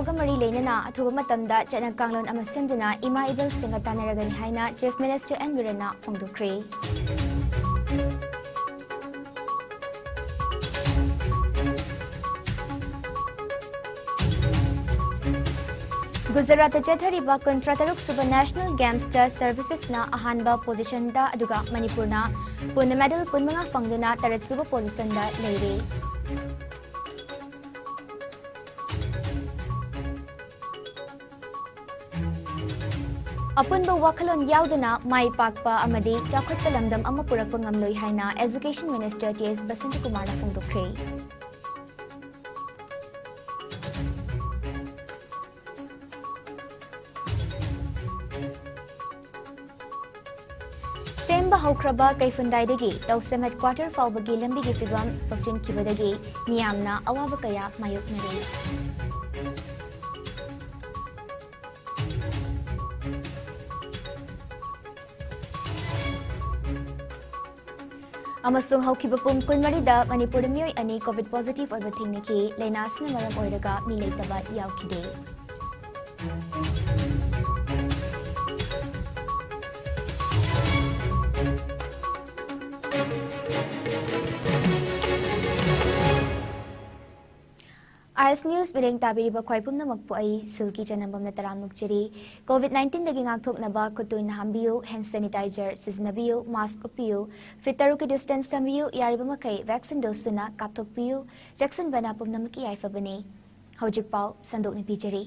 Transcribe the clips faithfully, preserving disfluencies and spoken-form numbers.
ꯒ ꯃꯔꯤ ꯂꯩꯅꯅ ꯑꯊꯨꯕ ꯃꯇꯝꯗ ꯆꯠꯅ ꯀꯥꯡꯂꯣꯟ ꯑꯃ ꯁꯦꯝꯗꯨꯅ ꯏꯃꯥ ꯏꯕꯦꯜꯁꯤꯡꯒ ꯇꯥꯟꯅꯔꯒꯅꯤ ꯍꯥꯏꯅ Chief Minister N ꯕꯤꯔꯦꯟꯅ ꯐꯣꯡꯗꯣꯛꯈ꯭ꯔꯦ꯫ ꯒꯨꯖꯔꯥꯠꯇ ꯆꯠꯊꯔꯤꯕ ꯀꯨꯟꯊ꯭ꯔꯥ ꯇꯔꯨꯛ ꯁꯨꯕ National Gamesꯇ Servicesꯅ ꯑꯍꯥꯟꯕ positionꯗ, ꯑꯗꯨꯒ ꯃꯅꯤꯄꯨꯔꯅ ꯄꯨꯟꯅ medal ꯀꯨꯟꯃꯉꯥ ꯐꯪꯗꯨꯅ ꯇꯔꯦꯠ ꯁꯨꯕ positionꯗ ꯂꯩꯔꯦ꯫ ꯑꯄꯨꯟꯕ ꯋꯥꯈꯜꯂꯣꯟ ꯌꯥꯎꯗꯅ ꯃꯥꯏ ꯄꯥꯛꯄ ꯑꯃꯗꯤ ꯆꯥꯎꯈꯠꯄ ꯂꯝꯗꯝ ꯑꯃ ꯄꯨꯔꯛꯄ ꯉꯝꯂꯣꯏ ꯍꯥꯏꯅ Education Minister ꯇꯤ ꯑꯦꯁ ꯕꯁꯟꯇꯀꯨꯃꯥꯔꯅ ꯐꯣꯡꯗꯣꯛꯈ꯭ꯔꯦ꯫ ꯁꯦꯝꯕ ꯍꯧꯈ꯭ꯔꯕ ꯀꯩꯐꯨꯟꯗꯥꯏꯗꯒꯤ ꯇꯧꯁꯦꯝ headquarter ꯐꯥꯎꯕꯒꯤ ꯂꯝꯕꯤꯒꯤ ꯐꯤꯕꯝ ꯁꯣꯛꯆꯤꯟꯈꯤꯕꯗꯒꯤ ꯃꯤꯌꯥꯝꯅ ꯑꯋꯥꯕ ꯀꯌꯥ ꯃꯥꯌꯣꯛꯅꯔꯤ꯫ ꯑꯃꯁꯨꯡ ꯍꯧꯈꯤꯕ ꯄꯨꯡ ꯀꯨꯟꯃꯔꯤꯗ ꯃꯅꯤꯄꯨꯔꯗ ꯃꯤꯑꯣꯏ ꯑꯅꯤ COVID positive ꯑꯣꯏꯕ ꯊꯦꯡꯅꯈꯤ꯫ ꯂꯥꯏꯅꯥ ꯑꯁꯤꯅ ꯃꯔꯝ ꯑꯣꯏꯔꯒ ꯃꯤ ꯂꯩꯇꯕ ꯌꯥꯎꯈꯤꯗꯦ꯫ ꯑꯥꯏ ꯑꯦꯁ ꯅ꯭ꯌꯨꯁ ꯃꯤꯠꯌꯦꯡ ꯇꯥꯕꯤꯔꯤꯕ ꯈ꯭ꯋꯥꯏ ꯄꯨꯝꯅꯃꯛꯄꯨ ꯑꯩ ꯁꯤꯜꯀꯤ ꯆꯅꯝꯕꯝꯅ ꯇꯔꯥꯝꯅ ꯑꯣꯛꯆꯔꯤ꯫ COVID nineteenꯗꯒꯤ ꯉꯥꯛꯊꯣꯛꯅꯕ ꯈꯨꯠ ꯇꯣꯏꯅ ꯍꯥꯝꯕꯤꯌꯨ, hand sanitizer ꯁꯤꯖꯤꯟꯅꯕꯤꯌꯨ, mask ꯎꯞꯄꯤꯌꯨ, feet ꯇꯔꯨꯛꯀꯤ distance ꯊꯝꯕꯤꯌꯨ, ꯌꯥꯔꯤꯕ ꯃꯈꯩ vaccine dose ꯇꯨꯅ ꯀꯥꯞꯊꯣꯛꯄꯤꯌꯨ꯫ ꯆꯦꯛꯁꯤꯟꯕꯅ ꯄꯨꯝꯅꯃꯛꯀꯤ ꯌꯥꯏꯐꯕꯅꯤ꯫ ꯍꯧꯖꯤꯛ ꯄꯥꯎ ꯁꯟꯗꯣꯛꯅ ꯄꯤꯖꯔꯤ꯫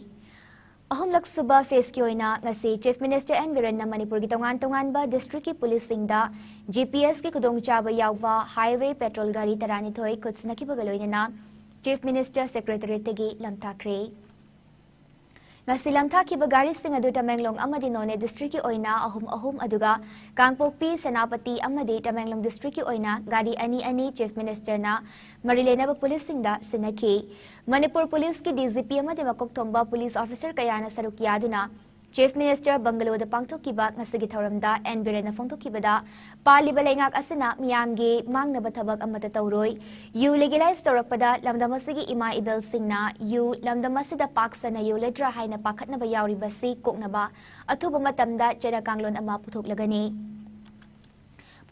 ꯑꯍꯨꯝꯂꯛ ꯁꯨꯕ phaseꯀꯤ ꯑꯣꯏꯅ ꯉꯁꯤ Chief Minister N ꯕꯤꯔꯦꯟꯅ ꯃꯅꯤꯄꯨꯔꯒꯤ ꯇꯣꯉꯥꯟ ꯇꯣꯉꯥꯟꯕ districtꯀꯤ policeꯁꯤꯡꯗ GPSꯀꯤ ꯈꯨꯗꯣꯡꯆꯥꯕ ꯌꯥꯎꯕ highway patrol ꯒꯥꯔꯤ ꯇꯔꯥꯅꯤꯊꯣꯏ ꯈꯨꯠ ꯁꯤꯟꯅꯈꯤꯕꯒ ꯂꯣꯏꯅꯅ Chief Minister Secretariatꯇꯒꯤ ꯂꯝꯊꯥꯈ꯭ꯔꯦ꯫ ꯉꯁꯤ ꯂꯝꯊꯥꯈꯤꯕ ꯒꯥꯔꯤꯁꯤꯡ ꯑꯗꯨ ꯇꯃꯦꯡꯂꯣꯡ ꯑꯃꯗꯤ ꯅꯣꯅꯦ districtꯀꯤ ꯑꯣꯏꯅ ꯑꯍꯨꯝ ꯑꯍꯨꯝ, ꯑꯗꯨꯒ ꯀꯥꯡꯄꯣꯛꯄꯤ, ꯁꯦꯅꯥꯄꯇꯤ ꯑꯃꯗꯤ ꯇꯃꯦꯡꯂꯣꯡ districtꯀꯤ ꯑꯣꯏꯅ ꯒꯥꯔꯤ ꯑꯅꯤ ꯑꯅꯤ Chief Ministerꯅ ꯃꯔꯤ ꯂꯩꯅꯕ policeꯁꯤꯡꯗ ꯁꯤꯟꯅꯈꯤ꯫ ꯃꯅꯤꯄꯨꯔ policeꯀꯤ DGP ꯑꯃꯗꯤ ꯃꯀꯣꯛ ꯊꯣꯡꯕ police officer ꯀꯌꯥꯅ ꯁꯔꯨꯛ ꯌꯥꯗꯨꯅ Chief Minister Bungalow-ꯗ ꯄꯥꯡꯊꯣꯛꯈꯤꯕ ꯉꯁꯤꯒꯤ ꯊꯧꯔꯝꯗ ꯑꯦꯟ ꯕꯤꯔꯦꯟꯅ ꯐꯣꯡꯗꯣꯛꯈꯤꯕꯗ, ꯄꯥꯜꯂꯤꯕ ꯂꯩꯉꯥꯛ ꯑꯁꯤꯅ ꯃꯤꯌꯥꯝꯒꯤ ꯃꯥꯡꯅꯕ ꯊꯕꯛ ꯑꯃꯠꯇ ꯇꯧꯔꯣꯏ꯫ ꯌꯨ legalize ꯇꯧꯔꯛꯄꯗ ꯂꯝꯗꯝ ꯑꯁꯤꯒꯤ ꯏꯃꯥ ꯏꯕꯦꯜꯁꯤꯡꯅ ꯌꯨ ꯂꯝꯗꯝ ꯑꯁꯤꯗ ꯄꯥꯛ ꯁꯟꯅ ꯌꯣꯜꯂꯗ꯭ꯔꯥ ꯍꯥꯏꯅ ꯄꯥꯈꯠꯅꯕ ꯌꯥꯎꯔꯤꯕꯁꯤ ꯀꯣꯛꯅꯕ ꯑꯊꯨꯕ ꯃꯇꯝꯗ ꯆꯠꯅ ꯀꯥꯡꯂꯣꯟ ꯑꯃ ꯄꯨꯊꯣꯛꯂꯒꯅꯤ꯫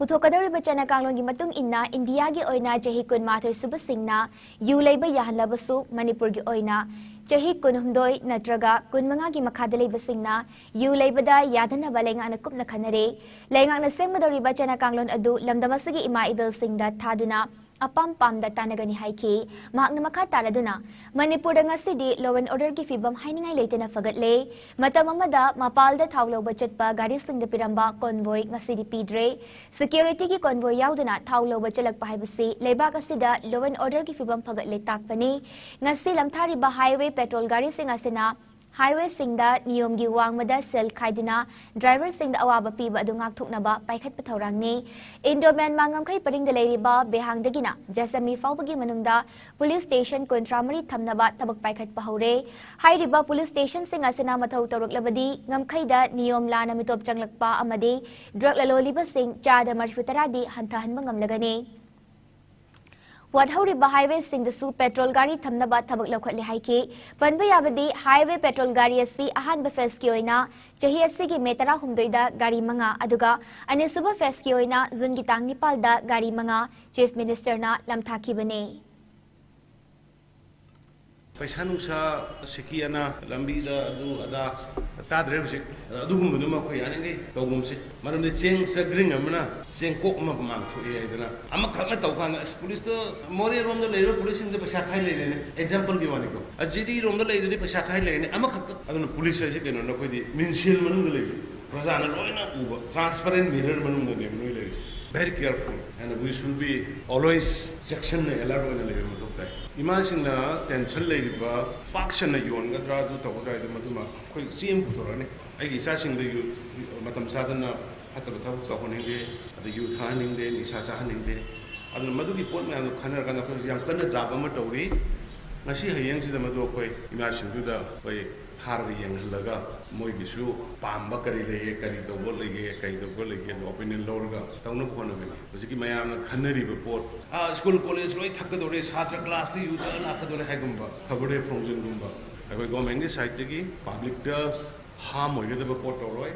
ꯄꯨꯊꯣꯛꯀꯗꯧꯔꯤꯕ ꯆꯠꯅ ꯀꯥꯡꯂꯣꯟꯒꯤ ꯃꯇꯨꯡ ꯏꯟꯅ ꯏꯟꯗꯤꯌꯥꯒꯤ ꯑꯣꯏꯅ ꯆꯍꯤ ꯀꯨꯟꯃꯥꯊꯣꯏ ꯁꯨꯕꯁꯤꯡꯅ ꯌꯨ ꯂꯩꯕ ꯌꯥꯍꯜꯂꯕꯁꯨ, ꯃꯅꯤꯄꯨꯔꯒꯤ ꯑꯣꯏꯅ ꯆꯍꯤ ꯀꯨꯟꯍꯨꯝꯗꯣꯏ ꯅꯠꯇ꯭ꯔꯒ ꯀꯨꯟꯃꯉꯥꯒꯤ ꯃꯈꯥꯗ ꯂꯩꯕꯁꯤꯡꯅ ꯌꯨ ꯂꯩꯕꯗ ꯌꯥꯗꯅꯕ ꯂꯩꯉꯥꯛꯅ ꯀꯨꯞꯅ ꯈꯟꯅꯔꯦ꯫ ꯂꯩꯉꯥꯛꯅ ꯁꯦꯝꯒꯗꯧꯔꯤꯕ ꯆꯠꯅ ꯀꯥꯡꯂꯣꯟ ꯑꯗꯨ ꯂꯝꯗꯝ ꯑꯁꯤꯒꯤ ꯏꯃꯥ ꯏꯕꯦꯜꯁꯤꯡꯗ ꯊꯥꯗꯨꯅ ꯑꯄꯥꯝ ꯄꯥꯝꯗ ꯇꯥꯟꯅꯒꯅꯤ ꯍꯥꯏꯈꯤ꯫ ꯃꯍꯥꯛꯅ ꯃꯈꯥ ꯇꯥꯔꯗꯨꯅ, ꯃꯅꯤꯄꯨꯔꯗ ꯉꯁꯤꯗꯤ law and order-ꯒꯤ ꯐꯤꯕꯝ ꯍꯥꯏꯅꯤꯡꯉꯥꯏ ꯂꯩꯇꯅ ꯐꯒꯠꯂꯦ꯫ ꯃꯇꯝ ꯑꯃꯗ ꯃꯄꯥꯜꯗ ꯊꯥꯎ ꯂꯧꯕ ꯆꯠꯄ ꯒꯥꯔꯤꯁꯤꯡꯗ ꯄꯤꯔꯝꯕ convoy ꯉꯁꯤꯗꯤ ꯄꯤꯗ꯭ꯔꯦ꯫ Security-ꯒꯤ convoy ꯌꯥꯎꯗꯅ ꯊꯥꯎ ꯂꯧꯕ ꯆꯠꯂꯛꯄ ꯍꯥꯏꯕꯁꯤ ꯂꯩꯕꯥꯛ ꯑꯁꯤꯗ law and order-ꯒꯤ ꯐꯤꯕꯝ ꯐꯒꯠꯂꯦ ꯇꯥꯛꯄꯅꯤ꯫ ꯉꯁꯤ ꯂꯝꯊꯥꯔꯤꯕ highway patrol ꯒꯥꯔꯤꯁꯤꯡ ꯑꯁꯤꯅ highway-ꯁꯤꯡꯗ ꯅꯤꯌꯣꯝꯒꯤ ꯋꯥꯡꯃꯗ ꯁꯦꯜ ꯈꯥꯏꯗꯨꯅ driver-ꯁꯤꯡꯗ ꯑꯋꯥꯕ ꯄꯤꯕ ꯑꯗꯨ ꯉꯥꯛꯊꯣꯛꯅꯕ ꯄꯥꯏꯈꯠꯄ ꯊꯧꯔꯥꯡꯅꯤ꯫ Indo-Myanmar ꯉꯝꯈꯩ ꯄꯔꯤꯡꯗ ꯂꯩꯔꯤꯕ ꯕꯦꯍꯥꯡꯗꯒꯤꯅ ꯖꯁꯃꯤ ꯐꯥꯎꯕꯒꯤ ꯃꯅꯨꯡꯗ police station ꯀꯨꯟꯊ꯭ꯔꯥ ꯃꯔꯤ ꯊꯝꯅꯕ ꯊꯕꯛ ꯄꯥꯏꯈꯠꯄ ꯍꯧꯔꯦ꯫ ꯍꯥꯏꯔꯤꯕ police station-ꯁꯤꯡ ꯑꯁꯤꯅ ꯃꯊꯧ ꯇꯧꯔꯛꯂꯕꯗꯤ ꯉꯝꯈꯩꯗ ꯅꯤꯌꯣꯝ ꯂꯥꯟꯅ ꯃꯤꯇꯣꯞ ꯆꯪꯂꯛꯄ ꯑꯃꯗꯤ drug ꯂꯂꯣꯜꯂꯤꯕꯁꯤꯡ ꯆꯥꯗ ꯃꯔꯤꯐꯨ ꯇꯔꯥꯗꯤ ꯍꯟꯊꯍꯟꯕ ꯉꯝꯂꯒꯅꯤ꯫ ꯋꯥꯠꯍꯧꯔꯤꯕ highway-ꯁꯤꯡꯗꯁꯨ patrol ꯒꯥꯔꯤ ꯊꯝꯅꯕ ꯊꯕꯛ ꯂꯧꯈꯠꯂꯦ ꯍꯥꯏꯈꯤ꯫ ꯄꯟꯕ ꯌꯥꯕꯗꯤ, highway patrol ꯒꯥꯔꯤ ꯑꯁꯤ ꯑꯍꯥꯟꯕ phase-ꯀꯤ ꯑꯣꯏꯅ ꯆꯍꯤ ꯑꯁꯤꯒꯤ ꯃꯦ ꯇꯔꯥꯍꯨꯝꯗꯣꯏꯗ ꯒꯥꯔꯤ ꯃꯉꯥ, ꯑꯗꯨꯒ ꯑꯅꯤꯁꯨꯕ phase-ꯀꯤ ꯑꯣꯏꯅ ꯖꯨꯟꯒꯤ ꯇꯥꯡ ꯅꯤꯄꯥꯜꯗ ꯒꯥꯔꯤ ꯃꯉꯥ Chief Minister-ꯅ ꯂꯝꯊꯥꯈꯤꯕꯅꯤ꯫ ꯄꯩꯁꯥ ꯅꯨꯡꯁꯥ, ꯁꯤꯀꯤ ꯑꯅꯥ, ꯂꯝꯕꯤꯗ ꯑꯗꯨ ꯑꯗꯥ ꯇꯥꯗ꯭ꯔꯦ ꯍꯧꯖꯤꯛ꯫ ꯑꯗꯨꯒꯨꯝꯕꯗꯨꯃ ꯑꯩꯈꯣꯏ ꯌꯥꯔꯤꯈꯩ ꯇꯧꯒꯨꯝꯁꯤ꯫ ꯃꯔꯝꯗꯤ ꯆꯦꯡ ꯆꯒ꯭ꯔꯤꯡ ꯑꯃꯅ ꯆꯦꯡꯀꯣꯛ ꯑꯃ ꯃꯥꯡꯊꯣꯛꯑꯦ ꯍꯥꯏꯗꯅ ꯑꯃꯈꯛꯅ ꯇꯧ ꯀꯥꯟꯗ, ꯑꯁ, ꯄꯨꯂꯤꯁꯇꯣ ꯃꯣꯔꯦꯔꯣꯝꯗ ꯂꯩꯔꯤꯕ ꯄꯨꯂꯤꯁꯁꯤꯡꯗ ꯄꯩꯁꯥ ꯈꯥꯏ ꯂꯩꯔꯦꯅꯦ, example-ꯒꯤ ꯋꯥꯅꯤꯀꯣ꯫ ꯑ, ꯖꯤꯔꯤꯔꯣꯝꯗ ꯂꯩꯗꯨꯗꯤ ꯄꯩꯁꯥ ꯈꯥꯏ ꯂꯩꯔꯦꯅꯦ, ꯑꯃꯈꯛꯇ꯫ ꯑꯗꯨꯅ ꯄꯨꯂꯤꯁ ꯍꯥꯏꯁꯤ ꯀꯩꯅꯣꯅꯦ, ꯑꯩꯈꯣꯏꯗꯤ ꯃꯤꯡꯁꯦꯜ ꯃꯅꯨꯡꯗ ꯂꯩꯕ, ꯄ꯭ꯔꯖꯥꯅ ꯂꯣꯏꯅ ꯎꯕ transparent mirror ꯃꯅꯨꯡꯗꯅꯦꯕ ꯅꯣꯏ ꯂꯩꯔꯤꯁꯦ꯫ Very careful and we should be always ꯆꯦꯛꯁꯤꯟꯅ, alert ꯑꯣꯏꯅ ꯂꯩꯕ ꯃꯊꯧ ꯇꯥꯏ꯫ ꯏꯃꯥꯁꯤꯡꯅ tension ꯂꯩꯔꯤꯕ, ꯄꯥꯛ ꯁꯟꯅ ꯌꯣꯟꯒꯗ꯭ꯔꯥ, ꯑꯗꯨ ꯇꯧꯒꯗ꯭ꯔꯥ ꯍꯥꯏꯗꯨ ꯃꯗꯨꯃ ꯑꯩꯈꯣꯏ ꯆꯦ ꯑꯃ ꯄꯨꯊꯣꯔꯛꯑꯅꯤ꯫ ꯑꯩꯒꯤ ꯏꯆꯥꯁꯤꯡꯗ ꯌꯨ, ꯃꯇꯝ ꯆꯥꯗꯅ ꯐꯠꯇꯕ ꯊꯕꯛ ꯇꯧꯍꯟꯅꯤꯡꯗꯦ, ꯑꯗ ꯌꯨ ꯊꯛꯍꯟꯅꯤꯡꯗꯦ, ꯅꯤꯁꯥ ꯆꯥꯍꯟꯅꯤꯡꯗꯦ꯫ ꯑꯗꯨꯅ ꯃꯗꯨꯒꯤ ꯄꯣꯠ ꯃꯌꯥꯝꯗꯣ ꯈꯟꯅꯔꯀꯥꯟꯗ ꯑꯩꯈꯣꯏ ꯌꯥꯝ ꯀꯟꯅ draft ꯑꯃ ꯇꯧꯔꯤ꯫ ꯉꯁꯤ ꯍꯌꯦꯡꯁꯤꯗ ꯃꯗꯨ ꯑꯩꯈꯣꯏ ꯏꯃꯥꯁꯤꯡꯗꯨꯗ ꯑꯩꯈꯣꯏ ꯊꯥꯔꯒ ꯌꯦꯡꯍꯜꯂꯒ ꯃꯣꯏꯒꯤꯁꯨ ꯄꯥꯝꯕ ꯀꯔꯤ ꯂꯩꯒꯦ, ꯀꯔꯤ ꯇꯧꯕ ꯂꯩꯒꯦ, ꯀꯔꯤ ꯇꯧꯕ ꯂꯩꯒꯦ ꯑꯗꯨ ꯑꯣꯄꯤꯅꯤꯌꯟ ꯂꯧꯔꯒ ꯇꯧꯅꯕ ꯍꯣꯠꯅꯒꯅꯤ꯫ ꯍꯧꯖꯤꯛꯀꯤ ꯃꯌꯥꯝꯅ ꯈꯟꯅꯔꯤꯕ ꯄꯣꯠ, "ꯑꯥ, ꯁ꯭ꯀꯨꯜ ꯀꯣꯂꯦꯖ ꯂꯣꯏ ꯊꯛꯀꯗꯧꯔꯦ, ꯁꯥꯇ꯭ꯔ ꯀ꯭ꯂꯥꯁꯇ ꯌꯨ ꯊꯛꯑ ꯂꯥꯛꯀꯗꯧꯔꯦ" ꯍꯥꯏꯒꯨꯝꯕ ꯈꯕꯔꯗ ꯐꯣꯡꯖꯤꯟꯒꯨꯝꯕ ꯑꯩꯈꯣꯏ ꯒꯣꯔꯃꯦꯟꯒꯤ ꯁꯥꯏꯠꯇꯒꯤ ꯄꯕ꯭ꯂꯤꯛꯇ ꯍꯥꯔꯝ ꯑꯣꯏꯒꯗꯕ ꯄꯣꯠ ꯇꯧꯔꯣꯏ꯫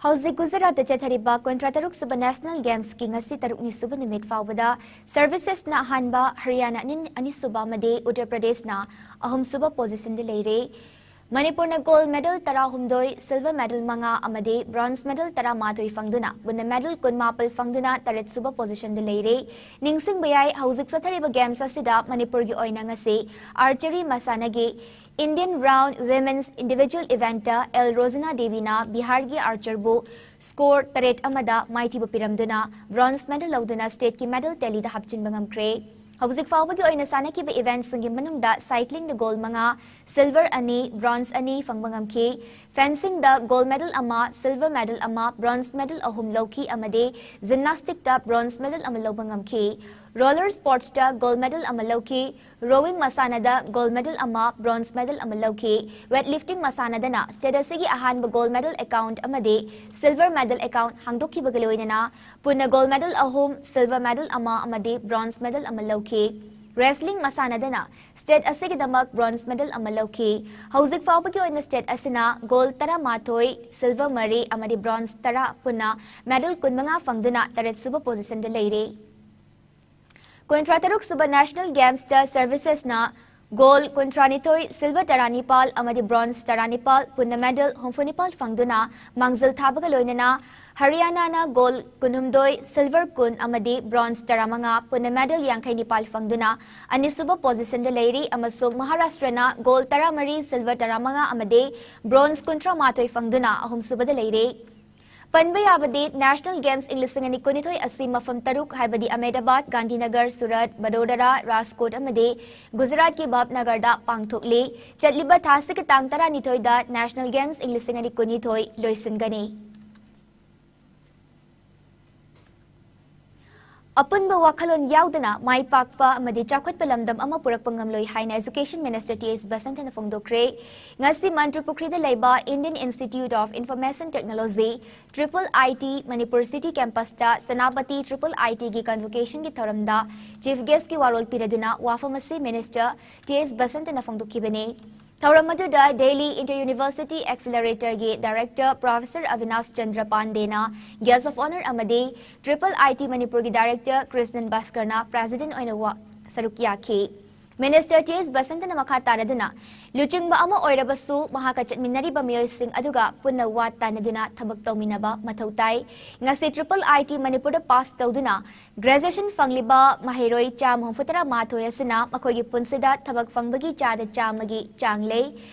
ꯍꯧꯖꯤꯛ ꯒꯨꯖꯔꯥꯠꯇ ꯆꯠꯊꯔꯤꯕ ꯀꯨꯟꯊ꯭ꯔꯥ ꯇꯔꯨꯛ ꯁꯨꯕ ꯅꯦꯁꯅꯦꯜ ꯒꯦꯝꯁꯀꯤ ꯉꯁꯤ ꯇꯔꯨꯛꯅꯤ ꯁꯨꯕ ꯅꯨꯃꯤꯠ ꯐꯥꯎꯕꯗ ꯁꯔꯚꯤꯁꯦꯁꯅ ꯑꯍꯥꯟꯕ, ꯍꯔꯤꯌꯥꯅꯥ ꯑꯅꯤ-, ꯑꯅꯤꯁꯨꯕ ꯑꯃꯗꯤ ꯎꯠꯇꯔ ꯄ꯭ꯔꯗꯦꯁꯅ ꯑꯍꯨꯝꯁꯨꯕ ꯄꯣꯖꯤꯁꯟꯗ ꯂꯩꯔꯦ꯫ ꯃꯅꯤꯄꯨꯔꯅ ꯒꯣꯜ ꯃꯦꯗꯜ ꯇꯔꯥꯍꯨꯝꯗꯣꯏ, ꯁꯤꯜꯚꯔ ꯃꯦꯗꯜ ꯃꯉꯥ ꯑꯃꯗꯤ ꯕ꯭ꯔꯣꯟꯖ ꯃꯦꯗꯜ ꯇꯔꯥꯃꯥꯊꯣꯏ ꯐꯪꯗꯨꯅ ꯄꯨꯟꯅ ꯃꯦꯗꯜ ꯀꯨꯟꯃꯥꯄꯜ ꯐꯪꯗꯨꯅ ꯇꯔꯦꯠꯁꯨꯕ ꯄꯣꯖꯤꯁꯟꯗ ꯂꯩꯔꯦ꯫ ꯅꯤꯡꯁꯤꯡꯕ ꯌꯥꯏ, ꯍꯧꯖꯤꯛ ꯆꯠꯊꯔꯤꯕ ꯒꯦꯝꯁ ꯑꯁꯤꯗ ꯃꯅꯤꯄꯨꯔꯒꯤ ꯑꯣꯏꯅ ꯉꯁꯤ ꯑꯥꯔꯆꯔꯤ ꯃꯁꯥꯟꯅꯒꯤ Indian Round Women's Individual Eventꯇ ꯑꯦꯜ ꯔꯣꯖꯤꯅꯥ ꯗꯦꯕꯤꯅ ꯕꯤꯍꯥꯔꯒꯤ ꯑꯥꯔꯆꯔꯕꯨ ꯁ꯭ꯀꯣꯔ ꯇꯔꯦꯠ ꯑꯃꯗ ꯃꯥꯏꯊꯤꯕ ꯄꯤꯔꯝꯗꯨꯅ ꯕ꯭ꯔꯣꯟꯖ ꯃꯦꯗꯜ ꯂꯧꯗꯨꯅ ꯁ꯭ꯇꯦꯠꯀꯤ ꯃꯦꯗꯜ ꯇꯦꯂꯤꯗ ꯍꯥꯞꯆꯤꯟꯕ ꯉꯝꯈ꯭ꯔꯦ꯫ ꯍꯧꯖꯤꯛ ꯐꯥꯎꯕꯒꯤ ꯑꯣꯏꯅ ꯁꯥꯟꯅꯈꯤꯕ ꯏꯚꯦꯟꯠꯁꯤꯡꯒꯤ ꯃꯅꯨꯡꯗ ꯁꯥꯏꯀ꯭ꯂꯤꯡꯗ ꯒꯣꯜ ꯃꯉꯥ, ꯁꯤꯜꯚꯔ ꯑꯅꯤ, ꯕ꯭ꯔꯣꯟꯖ ꯑꯅꯤ ꯐꯪꯕ ꯉꯝꯈꯤ꯫ ꯐꯦꯟꯁꯤꯡꯗ ꯒꯣꯜ ꯃꯦꯗꯜ ꯑꯃ, ꯁꯤꯜꯚꯔ ꯃꯦꯗꯜ ꯑꯃ, ꯕ꯭ꯔꯣꯟꯖ ꯃꯦꯗꯜ ꯑꯍꯨꯝ ꯂꯧꯈꯤ ꯑꯃꯗꯤ ꯖꯤꯝꯅꯥꯁꯇꯤꯛꯇ ꯕ꯭ꯔꯣꯟꯖ ꯃꯦꯗꯜ ꯑꯃ ꯂꯧꯕ ꯉꯝꯈꯤ꯫ ꯔꯣꯂꯔ ꯁ꯭ꯄꯣꯔꯠꯁꯇ ꯒꯣꯜ ꯃꯦꯗꯜ ꯑꯃ ꯂꯧꯈꯤ꯫ ꯔꯣꯋꯤꯡ ꯃꯁꯥꯟꯅꯗ ꯒꯣꯜ ꯃꯦꯗꯜ ꯑꯃ, ꯕ꯭ꯔꯣꯟꯖ ꯃꯦꯗꯜ ꯑꯃ ꯂꯧꯈꯤ꯫ ꯋꯦꯠ ꯂꯤꯐꯇꯤꯡ ꯃꯁꯥꯟꯅꯗꯅ ꯁ꯭ꯇꯦꯠ ꯑꯁꯤꯒꯤ ꯑꯍꯥꯟꯕ ꯒꯣꯜ ꯃꯦꯗꯜ ꯑꯦꯀꯥꯎꯟꯠ ꯑꯃꯗꯤ ꯁꯤꯜꯚꯔ ꯃꯦꯗꯜ ꯑꯦꯀꯥꯎꯟꯠ ꯍꯥꯡꯗꯣꯛꯈꯤꯕꯒ ꯂꯣꯏꯅꯅ ꯄꯨꯟꯅ ꯒꯣꯜ ꯃꯦꯗꯜ ꯑꯍꯨꯝ, ꯁꯤꯜꯚꯔ ꯃꯦꯗꯜ ꯑꯃ ꯑꯃꯗꯤ ꯕ꯭ꯔꯣꯟꯖ ꯃꯦꯗꯜ ꯑꯃ ꯂꯧꯈꯤ꯫ ꯔꯦꯁꯂꯤꯡ ꯃꯁꯥꯟꯅꯗꯅ ꯁ꯭ꯇꯦꯠ ꯑꯁꯤꯒꯤꯗꯃꯛ ꯕ꯭ꯔꯣꯟꯖ ꯃꯦꯗꯜ ꯑꯃ ꯂꯧꯈꯤ꯫ ꯍꯧꯖꯤꯛ ꯐꯥꯎꯕꯒꯤ ꯑꯣꯏꯅ ꯁ꯭ꯇꯦꯠ ꯑꯁꯤꯅ ꯒꯣꯜ ꯇꯔꯥꯃꯥꯊꯣꯏ, ꯁꯤꯜꯚꯔ ꯃꯔꯤ ꯑꯃꯗꯤ ꯕ꯭ꯔꯣꯟꯖ ꯇꯔꯥ, ꯄꯨꯟꯅ ꯃꯦꯗꯜ ꯀꯨꯟꯃꯉꯥ ꯐꯪꯗꯨꯅ ꯇꯔꯦꯠꯁꯨꯕ ꯄꯣꯖꯤꯁꯟꯗ ꯂꯩꯔꯦ꯫ ꯀꯨꯟꯊ꯭ꯔꯥ ꯇꯔꯨꯛ ꯁꯨꯕ ꯅꯦꯁꯅꯦꯜ ꯒꯦꯝꯁꯇ ꯁꯔꯚꯤꯁꯦꯁꯅ ꯒꯣꯜ ꯀꯨꯟꯊ꯭ꯔꯥꯅꯤꯊꯣꯏ, ꯁꯤꯜꯚꯔ ꯇꯔꯥꯅꯤꯄꯥꯜ ꯑꯃꯗꯤ ꯕ꯭ꯔꯣꯟꯖ ꯇꯔꯥꯅꯤꯄꯥꯜ, ꯄꯨꯟꯅ ꯃꯦꯗꯜ ꯍꯨꯝꯐꯨꯅꯤꯄꯥꯜ ꯐꯪꯗꯨꯅ ꯃꯥꯡꯖꯤꯜ ꯊꯥꯕꯒ ꯂꯣꯏꯅꯅ ꯍꯔꯤꯌꯥꯅꯥꯅ ꯒꯣꯜ ꯀꯨꯟꯍꯨꯝꯗꯣꯏ, ꯁꯤꯜꯚꯔ ꯀꯨꯟ ꯑꯃꯗꯤ ꯕ꯭ꯔꯣꯟꯖ ꯇꯔꯥꯃꯉꯥ, ꯄꯨꯟꯅ ꯃꯦꯗꯜ ꯌꯥꯡꯈꯩꯅꯤꯄꯥꯜ ꯐꯪꯗꯨꯅ ꯑꯅꯤꯁꯨꯕ ꯄꯣꯖꯤꯁꯟꯗ ꯂꯩꯔꯤ ꯑꯃꯁꯨꯡ ꯃꯍꯥꯔꯥꯁꯇ꯭ꯔꯅ ꯒꯣꯜ ꯇꯔꯥꯃꯔꯤ, ꯁꯤꯜꯚꯔ ꯇꯔꯥꯃꯉꯥ ꯑꯃꯗꯤ ꯕ꯭ꯔꯣꯟꯖ ꯀꯨꯟꯊ꯭ꯔꯥꯃꯥꯊꯣꯏ ꯐꯪꯗꯨꯅ ꯑꯍꯨꯝꯁꯨꯕꯗ ꯂꯩꯔꯤ꯫ ꯄꯟꯕ ꯌꯥꯕꯗꯤ, ꯅꯦꯁꯅꯦꯜ ꯒꯦꯝꯁ ꯏꯪ ꯂꯤꯁꯤꯡ ꯑꯅꯤ ꯀꯨꯟꯅꯤꯊꯣꯏ ꯑꯁꯤ ꯃꯐꯝ ꯇꯔꯨꯛ, ꯍꯥꯏꯕꯗꯤ ꯑꯍꯃꯦꯗꯥꯕꯥꯗ, ꯒꯥꯟꯙꯤꯅꯒꯔ, ꯁꯨꯔꯠ, ꯕꯗꯣꯗꯔꯥ, ꯔꯥꯖꯀꯣꯠ ꯑꯃꯗꯤ ꯒꯨꯖꯔꯥꯠꯀꯤ ꯚꯥꯕꯅꯒꯔꯗ ꯄꯥꯡꯊꯣꯛꯂꯤ꯫ ꯆꯠꯂꯤꯕ ꯊꯥꯁꯤꯒꯤ ꯇꯥꯡ ꯇꯔꯥꯅꯤꯊꯣꯏꯗ ꯅꯦꯁꯅꯦꯜ ꯒꯦꯝꯁ ꯏꯪ ꯂꯤꯁꯤꯡ ꯑꯅꯤ ꯀꯨꯟꯅꯤꯊꯣꯏ ꯂꯣꯏꯁꯤꯟꯒꯅꯤ꯫ ꯑꯄꯨꯟꯕ ꯋꯥꯈꯜꯂꯣꯟ ꯌꯥꯎꯗꯅ ꯃꯥꯏ ꯄꯥꯛꯄ ꯑꯃꯗꯤ ꯆꯥꯎꯈꯠꯄ ꯂꯝꯗꯝ ꯑꯃ ꯄꯨꯔꯛꯄ ꯉꯝꯂꯣꯏ ꯍꯥꯏꯅ Education Minister T S ꯕꯁꯟꯇꯅ ꯐꯣꯡꯗꯣꯛꯈ꯭ꯔꯦ꯫ ꯉꯁꯤ ꯃꯟꯇ꯭ꯔꯤ ꯄꯨꯈ꯭ꯔꯤꯗ ꯂꯩꯕ Indian Institute of Information Technology, Triple I T, Manipur City Campus ꯇ ꯁꯦꯅꯥꯄꯇꯤ Triple I T ꯒꯤ convocation ꯒꯤ ꯊꯧꯔꯝꯗ Chief Guest ꯀꯤ ꯋꯥꯔꯣꯜ ꯄꯤꯔꯗꯨꯅ ꯋꯥꯐꯝ ꯑꯁꯤ Minister T S ꯕꯁꯟꯇꯅ ꯐꯣꯡꯗꯣꯛꯈꯤꯕꯅꯤ꯫ ꯊꯧꯔꯝ ꯑꯗꯨꯗ Delhi Inter University Accelerator ꯒꯤ Director Professor Avinash Chandra Pandey ꯅ Guest of Honour ꯑꯃꯗꯤ Triple I T ꯃꯅꯤꯄꯨꯔ ꯒꯤ Director ꯀ꯭ꯔꯤꯁꯅꯟ ꯚꯥꯁꯀꯔꯅ President ꯑꯣꯏꯅ ꯋꯥ-, ꯁꯔꯨꯛ ꯌꯥꯈꯤ꯫ Minister T S ꯕꯁꯟꯇꯅ ꯃꯈꯥ ꯇꯥꯔꯗꯨꯅ, ꯂꯨꯆꯤꯡꯕ ꯑꯃ ꯑꯣꯏꯔꯕꯁꯨ ꯃꯍꯥꯛꯀ ꯆꯠꯃꯤꯟꯅꯔꯤꯕ ꯃꯤꯑꯣꯏꯁꯤꯡ ꯑꯗꯨꯒ ꯄꯨꯟꯅ ꯋꯥ ꯇꯥꯅꯗꯨꯅ ꯊꯕꯛ ꯇꯧꯃꯤꯟꯅꯕ ꯃꯊꯧ ꯇꯥꯏ꯫ ꯉꯁꯤ Triple I T ꯃꯅꯤꯄꯨꯔꯗ pass ꯇꯧꯗꯨꯅ Graduation ꯐꯪꯂꯤꯕ ꯃꯍꯩꯔꯣꯏ ꯆꯥꯝꯃ ꯍꯨꯝꯐꯨꯇꯔꯥ ꯃꯥꯊꯣꯏ ꯑꯁꯤꯅ ꯃꯈꯣꯏꯒꯤ ꯄꯨꯟꯁꯤꯗ ꯊꯕꯛ ꯐꯪꯕꯒꯤ ꯆꯥꯗ ꯆꯥꯝꯃꯒꯤ ꯆꯥꯡ ꯂꯩ꯫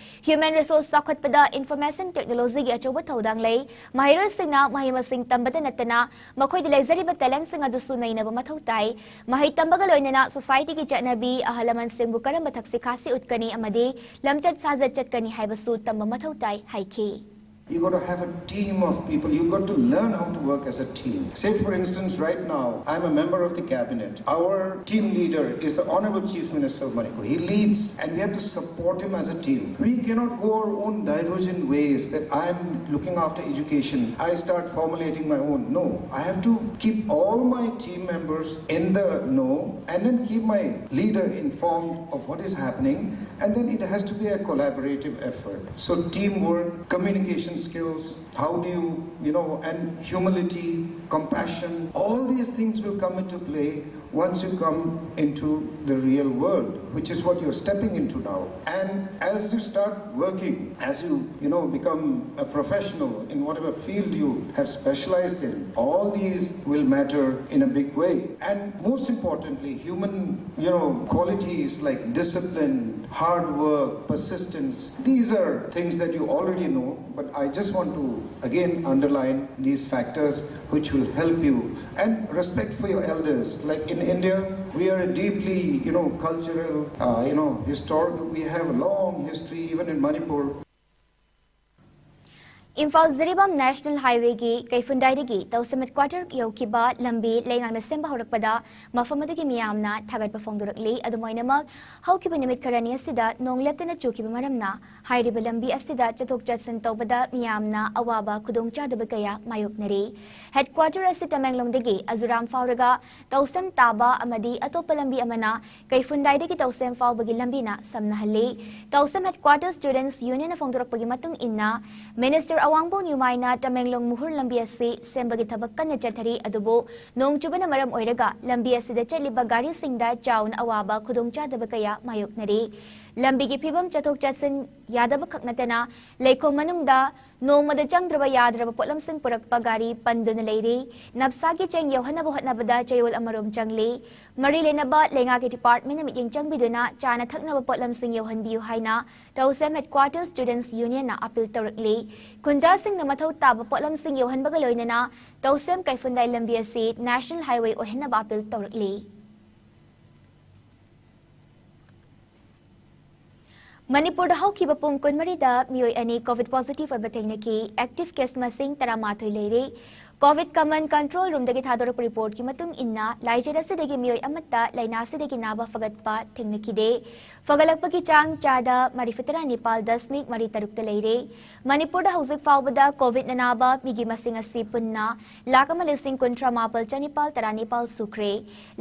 Human Resource ꯆꯥꯎꯈꯠꯄꯗ Information Technology ꯒꯤ ꯑꯆꯧꯕ ꯊꯧꯗꯥꯡ ꯂꯩ꯫ ꯃꯍꯩꯔꯣꯏꯁꯤꯡꯅ ꯃꯍꯩ ꯃꯁꯤꯡ ꯇꯝꯕꯇ ꯅꯠꯇꯅ ꯃꯈꯣꯏꯗ ꯂꯩꯖꯔꯤꯕ talent ꯁꯤꯡ ꯑꯗꯨꯁꯨ ꯅꯩꯅꯕ ꯃꯊꯧ ꯇꯥꯏ꯫ ꯃꯍꯩ ꯇꯝꯕꯒ ꯂꯣꯏꯅꯅ society ꯒꯤ ꯆꯠꯅꯕꯤ, ꯑꯍꯜ ꯂꯃꯟꯁꯤꯡꯕꯨ ꯀꯔꯝꯕ ꯊꯛꯁꯤ ꯈꯥꯁꯤ ꯎꯠꯀꯅꯤ ꯑꯃꯗꯤ ꯂꯝꯆꯠ ꯁꯥꯖꯠ ꯆꯠꯀꯅꯤ ꯍꯥꯏꯕꯁꯨ ꯇꯝꯕ ꯃꯊꯧ ꯇꯥꯏ ꯍꯥꯏꯈꯤ꯫ You got to have a team of people. You got to learn how to work as a team. Say, for instance, right now, I'm a member of the cabinet. Our team leader is the Honorable Chief Minister of Manipur. He leads, and we have to support him as a team. We cannot go our own divergent ways that I'm looking after education. I start formulating my own. No, I have to keep all my team members in the know and then keep my leader informed of what is happening. And then it has to be a collaborative effort. So teamwork, communication skills, how do you, you know, and humility, compassion, all these things will come into play once you come into the real world, which is what you're stepping into now. And as you start working, as you, you know, become a professional in whatever field you have specialized in, all these will matter in a big way. And most importantly, human, you know, qualities like discipline, hard work, persistence, these are things that you already know, but I just want to again underline these factors which will help you. And respect for your elders. Like in India, we are a deeply, you know, cultural, uh, you know, historical, we have a long history, even in Manipur. Imphal Jiribam national ꯍꯥꯏꯋꯦꯒꯤ ꯀꯩꯐꯨꯟꯗꯥꯏꯗꯒꯤ Tousem headquarter ꯌꯧꯈꯤꯕ ꯂꯝꯕꯤ ꯂꯩꯉꯥꯛꯅ ꯁꯦꯝꯕ ꯍꯧꯔꯛꯄꯗ ꯃꯐꯝ ꯑꯗꯨꯒꯤ ꯃꯤꯌꯥꯝꯅ ꯊꯥꯒꯠꯄ ꯐꯣꯡꯗꯣꯔꯛꯂꯤ꯫ ꯑꯗꯨꯝ ꯑꯣꯏꯅꯃꯛ, ꯍꯧꯈꯤꯕ ꯅꯨꯃꯤꯠ ꯈꯔꯅꯤ ꯑꯁꯤꯗ ꯅꯣꯡ ꯂꯦꯞꯇꯅ ꯆꯨꯈꯤꯕ ꯃꯔꯝꯅ ꯍꯥꯏꯔꯤꯕ ꯂꯝꯕꯤ ꯑꯁꯤꯗ ꯆꯠꯊꯣꯛ ꯆꯠꯁꯤꯟ ꯇꯧꯕꯗ ꯃꯤꯌꯥꯝꯅ ꯑꯋꯥꯕ ꯈꯨꯗꯣꯡꯆꯥꯗꯕ ꯀꯌꯥ ꯃꯥꯌꯣꯛꯅꯔꯤ꯫ ꯍꯦꯗꯀ꯭ꯋꯥꯇꯔ ꯑꯁꯤ ꯇꯃꯦꯡꯂꯣꯡꯗꯒꯤ ꯑꯖꯨꯔꯥꯝ ꯐꯥꯎꯔꯒ ꯇꯧꯁꯦꯝ ꯇꯥꯕ ꯑꯃꯗꯤ ꯑꯇꯣꯞꯄ ꯂꯝꯕꯤ ꯑꯃꯅ ꯀꯩꯐꯨꯟꯗꯥꯏꯗꯒꯤ ꯇꯧꯁꯦꯝ ꯐꯥꯎꯕꯒꯤ ꯂꯝꯕꯤꯅ ꯁꯝꯅꯍꯜꯂꯤ꯫ ꯇꯧꯁꯦꯝ ꯍꯦꯗꯀ꯭ꯋꯥꯇꯔ ꯁ꯭ꯇꯨꯗꯦꯟꯠꯁ ꯌꯨꯅꯤꯌꯟꯅ ꯐꯣꯡꯗꯣꯔꯛꯄꯒꯤ ꯃꯇꯨꯡ ꯏꯟꯅ, ꯃꯤꯅꯤꯁꯇꯔ ꯑꯋꯥꯡꯕꯣꯟ ꯌꯨꯃꯥꯏꯅ ꯇꯃꯦꯡꯂꯣꯡ ꯃꯨꯍꯨꯔ ꯂꯝꯕꯤ ꯑꯁꯤ ꯁꯦꯝꯕꯒꯤ ꯊꯕꯛ ꯀꯟꯅ ꯆꯠꯊꯔꯤ, ꯑꯗꯨꯕꯨ ꯅꯣꯡ ꯆꯨꯕꯅ ꯃꯔꯝ ꯑꯣꯏꯔꯒ ꯂꯝꯕꯤ ꯑꯁꯤꯗ ꯆꯠꯂꯤꯕ ꯒꯥꯔꯤꯁꯤꯡꯗ ꯆꯥꯎꯅ ꯑꯋꯥꯕ ꯈꯨꯗꯣꯡꯆꯥꯗꯕ ꯀꯌꯥ ꯃꯥꯌꯣꯛꯅꯔꯤ꯫ ꯂꯝꯕꯤꯒꯤ ꯐꯤꯕꯝ ꯆꯠꯊꯣꯛ ꯆꯠꯁꯤꯟ ꯌꯥꯗꯕ ꯈꯛ ꯅꯠꯇꯅ ꯂꯩꯈꯣꯝ ꯃꯅꯨꯡꯗ ꯅꯣꯡꯃꯗ ꯆꯪꯗ꯭ꯔꯕ ꯌꯥꯗ꯭ꯔꯕ ꯄꯣꯠꯂꯝꯁꯤꯡ ꯄꯨꯔꯛꯄ ꯒꯥꯔꯤ ꯄꯟꯗꯨꯅ ꯂꯩꯔꯤ꯫ ꯅꯞꯁꯥꯒꯤ ꯆꯦꯡ ꯌꯧꯍꯟꯅꯕ ꯍꯣꯠꯅꯕꯗ ꯆꯌꯣꯜ ꯑꯃꯔꯣꯝ ꯆꯪꯂꯤ꯫ ꯃꯔꯤ ꯂꯩꯅꯕ ꯂꯩꯉꯥꯛꯀꯤ ꯗꯤꯄꯥꯔꯠꯃꯦꯟꯅ ꯃꯤꯠꯌꯦꯡ ꯆꯪꯕꯤꯗꯨꯅ ꯆꯥꯅ ꯊꯛꯅꯕ ꯄꯣꯠꯂꯝꯁꯤꯡ ꯌꯧꯍꯟꯕꯤꯌꯨ ꯍꯥꯏꯅ ꯇꯧꯁꯦꯝ ꯍꯦꯗꯀ꯭ꯋꯥꯇꯔ ꯁ꯭ꯇꯨꯗꯦꯟꯠꯁ ꯌꯨꯅꯤꯌꯟꯅ ꯑꯄꯤꯜ ꯇꯧꯔꯛꯂꯤ꯫ ꯈꯨꯟꯖꯥꯁꯤꯡꯅ ꯃꯊꯧ ꯇꯥꯕ ꯄꯣꯠꯂꯝꯁꯤꯡ ꯌꯧꯍꯟꯕꯒ ꯂꯣꯏꯅꯅ ꯇꯧꯁꯦꯝ ꯀꯩꯐꯨꯟꯗꯥꯏ ꯂꯝꯕꯤ ꯑꯁꯤ ꯅꯦꯁꯅꯦꯜ ꯍꯥꯏꯋꯦ ꯑꯣꯏꯍꯟꯅꯕ ꯑꯄꯤꯜ ꯇꯧꯔꯛꯂꯤ꯫ ꯃꯅꯤꯄꯨꯔꯗ ꯍꯧꯈꯤꯕ ꯄꯨꯡ ꯀꯨꯟꯃꯔꯤꯗ ꯃꯤꯑꯣꯏ ꯑꯅꯤ ꯀꯣꯚꯤꯗ ꯄꯣꯖꯤꯇꯤꯚ ꯑꯣꯏꯕ ꯊꯦꯡꯅꯈꯤ꯫ ꯑꯦꯛꯇꯤꯚ ꯀꯦꯁ ꯃꯁꯤꯡ ꯇꯔꯥꯃꯥꯊꯣꯏ ꯂꯩꯔꯦ꯫ ꯀꯣꯚꯤꯗ ꯀꯃꯟ ꯀꯟꯇ꯭ꯔꯣꯜ ꯔꯨꯝꯗꯒꯤ ꯊꯥꯗꯣꯔꯛꯄ ꯔꯤꯄꯣꯔꯠꯀꯤ ꯃꯇꯨꯡ ꯏꯟꯅ, ꯂꯥꯏꯆꯠ ꯑꯁꯤꯗꯒꯤ ꯃꯤꯑꯣꯏ ꯑꯃꯠꯇ ꯂꯥꯏꯅꯥ ꯑꯁꯤꯗꯒꯤ ꯅꯥꯕ ꯐꯒꯠꯄ ꯊꯦꯡꯅꯈꯤꯗꯦ꯫ ꯐꯒꯠꯂꯛꯄꯒꯤ ꯆꯥꯡ ꯆꯥꯗ ꯃꯔꯤꯐꯨꯇꯔꯥ ꯅꯤꯄꯥꯜ ꯗꯁꯃꯤꯛ ꯃꯔꯤ ꯇꯔꯨꯛꯇ ꯂꯩꯔꯦ꯫ ꯃꯅꯤꯄꯨꯔꯗ ꯍꯧꯖꯤꯛ ꯐꯥꯎꯕꯗ ꯀꯣꯚꯤꯗꯅ ꯅꯥꯕ ꯃꯤꯒꯤ ꯃꯁꯤꯡ ꯑꯁꯤ ꯄꯨꯟꯅ ꯂꯥꯈ ꯑꯃ ꯂꯤꯁꯤꯡ ꯀꯨꯟꯊ꯭ꯔꯥ ꯃꯥꯄꯜ ꯆꯅꯤꯄꯥꯜ ꯇꯔꯥꯅꯤꯄꯥꯜ ꯁꯨꯈ꯭ꯔꯦ꯫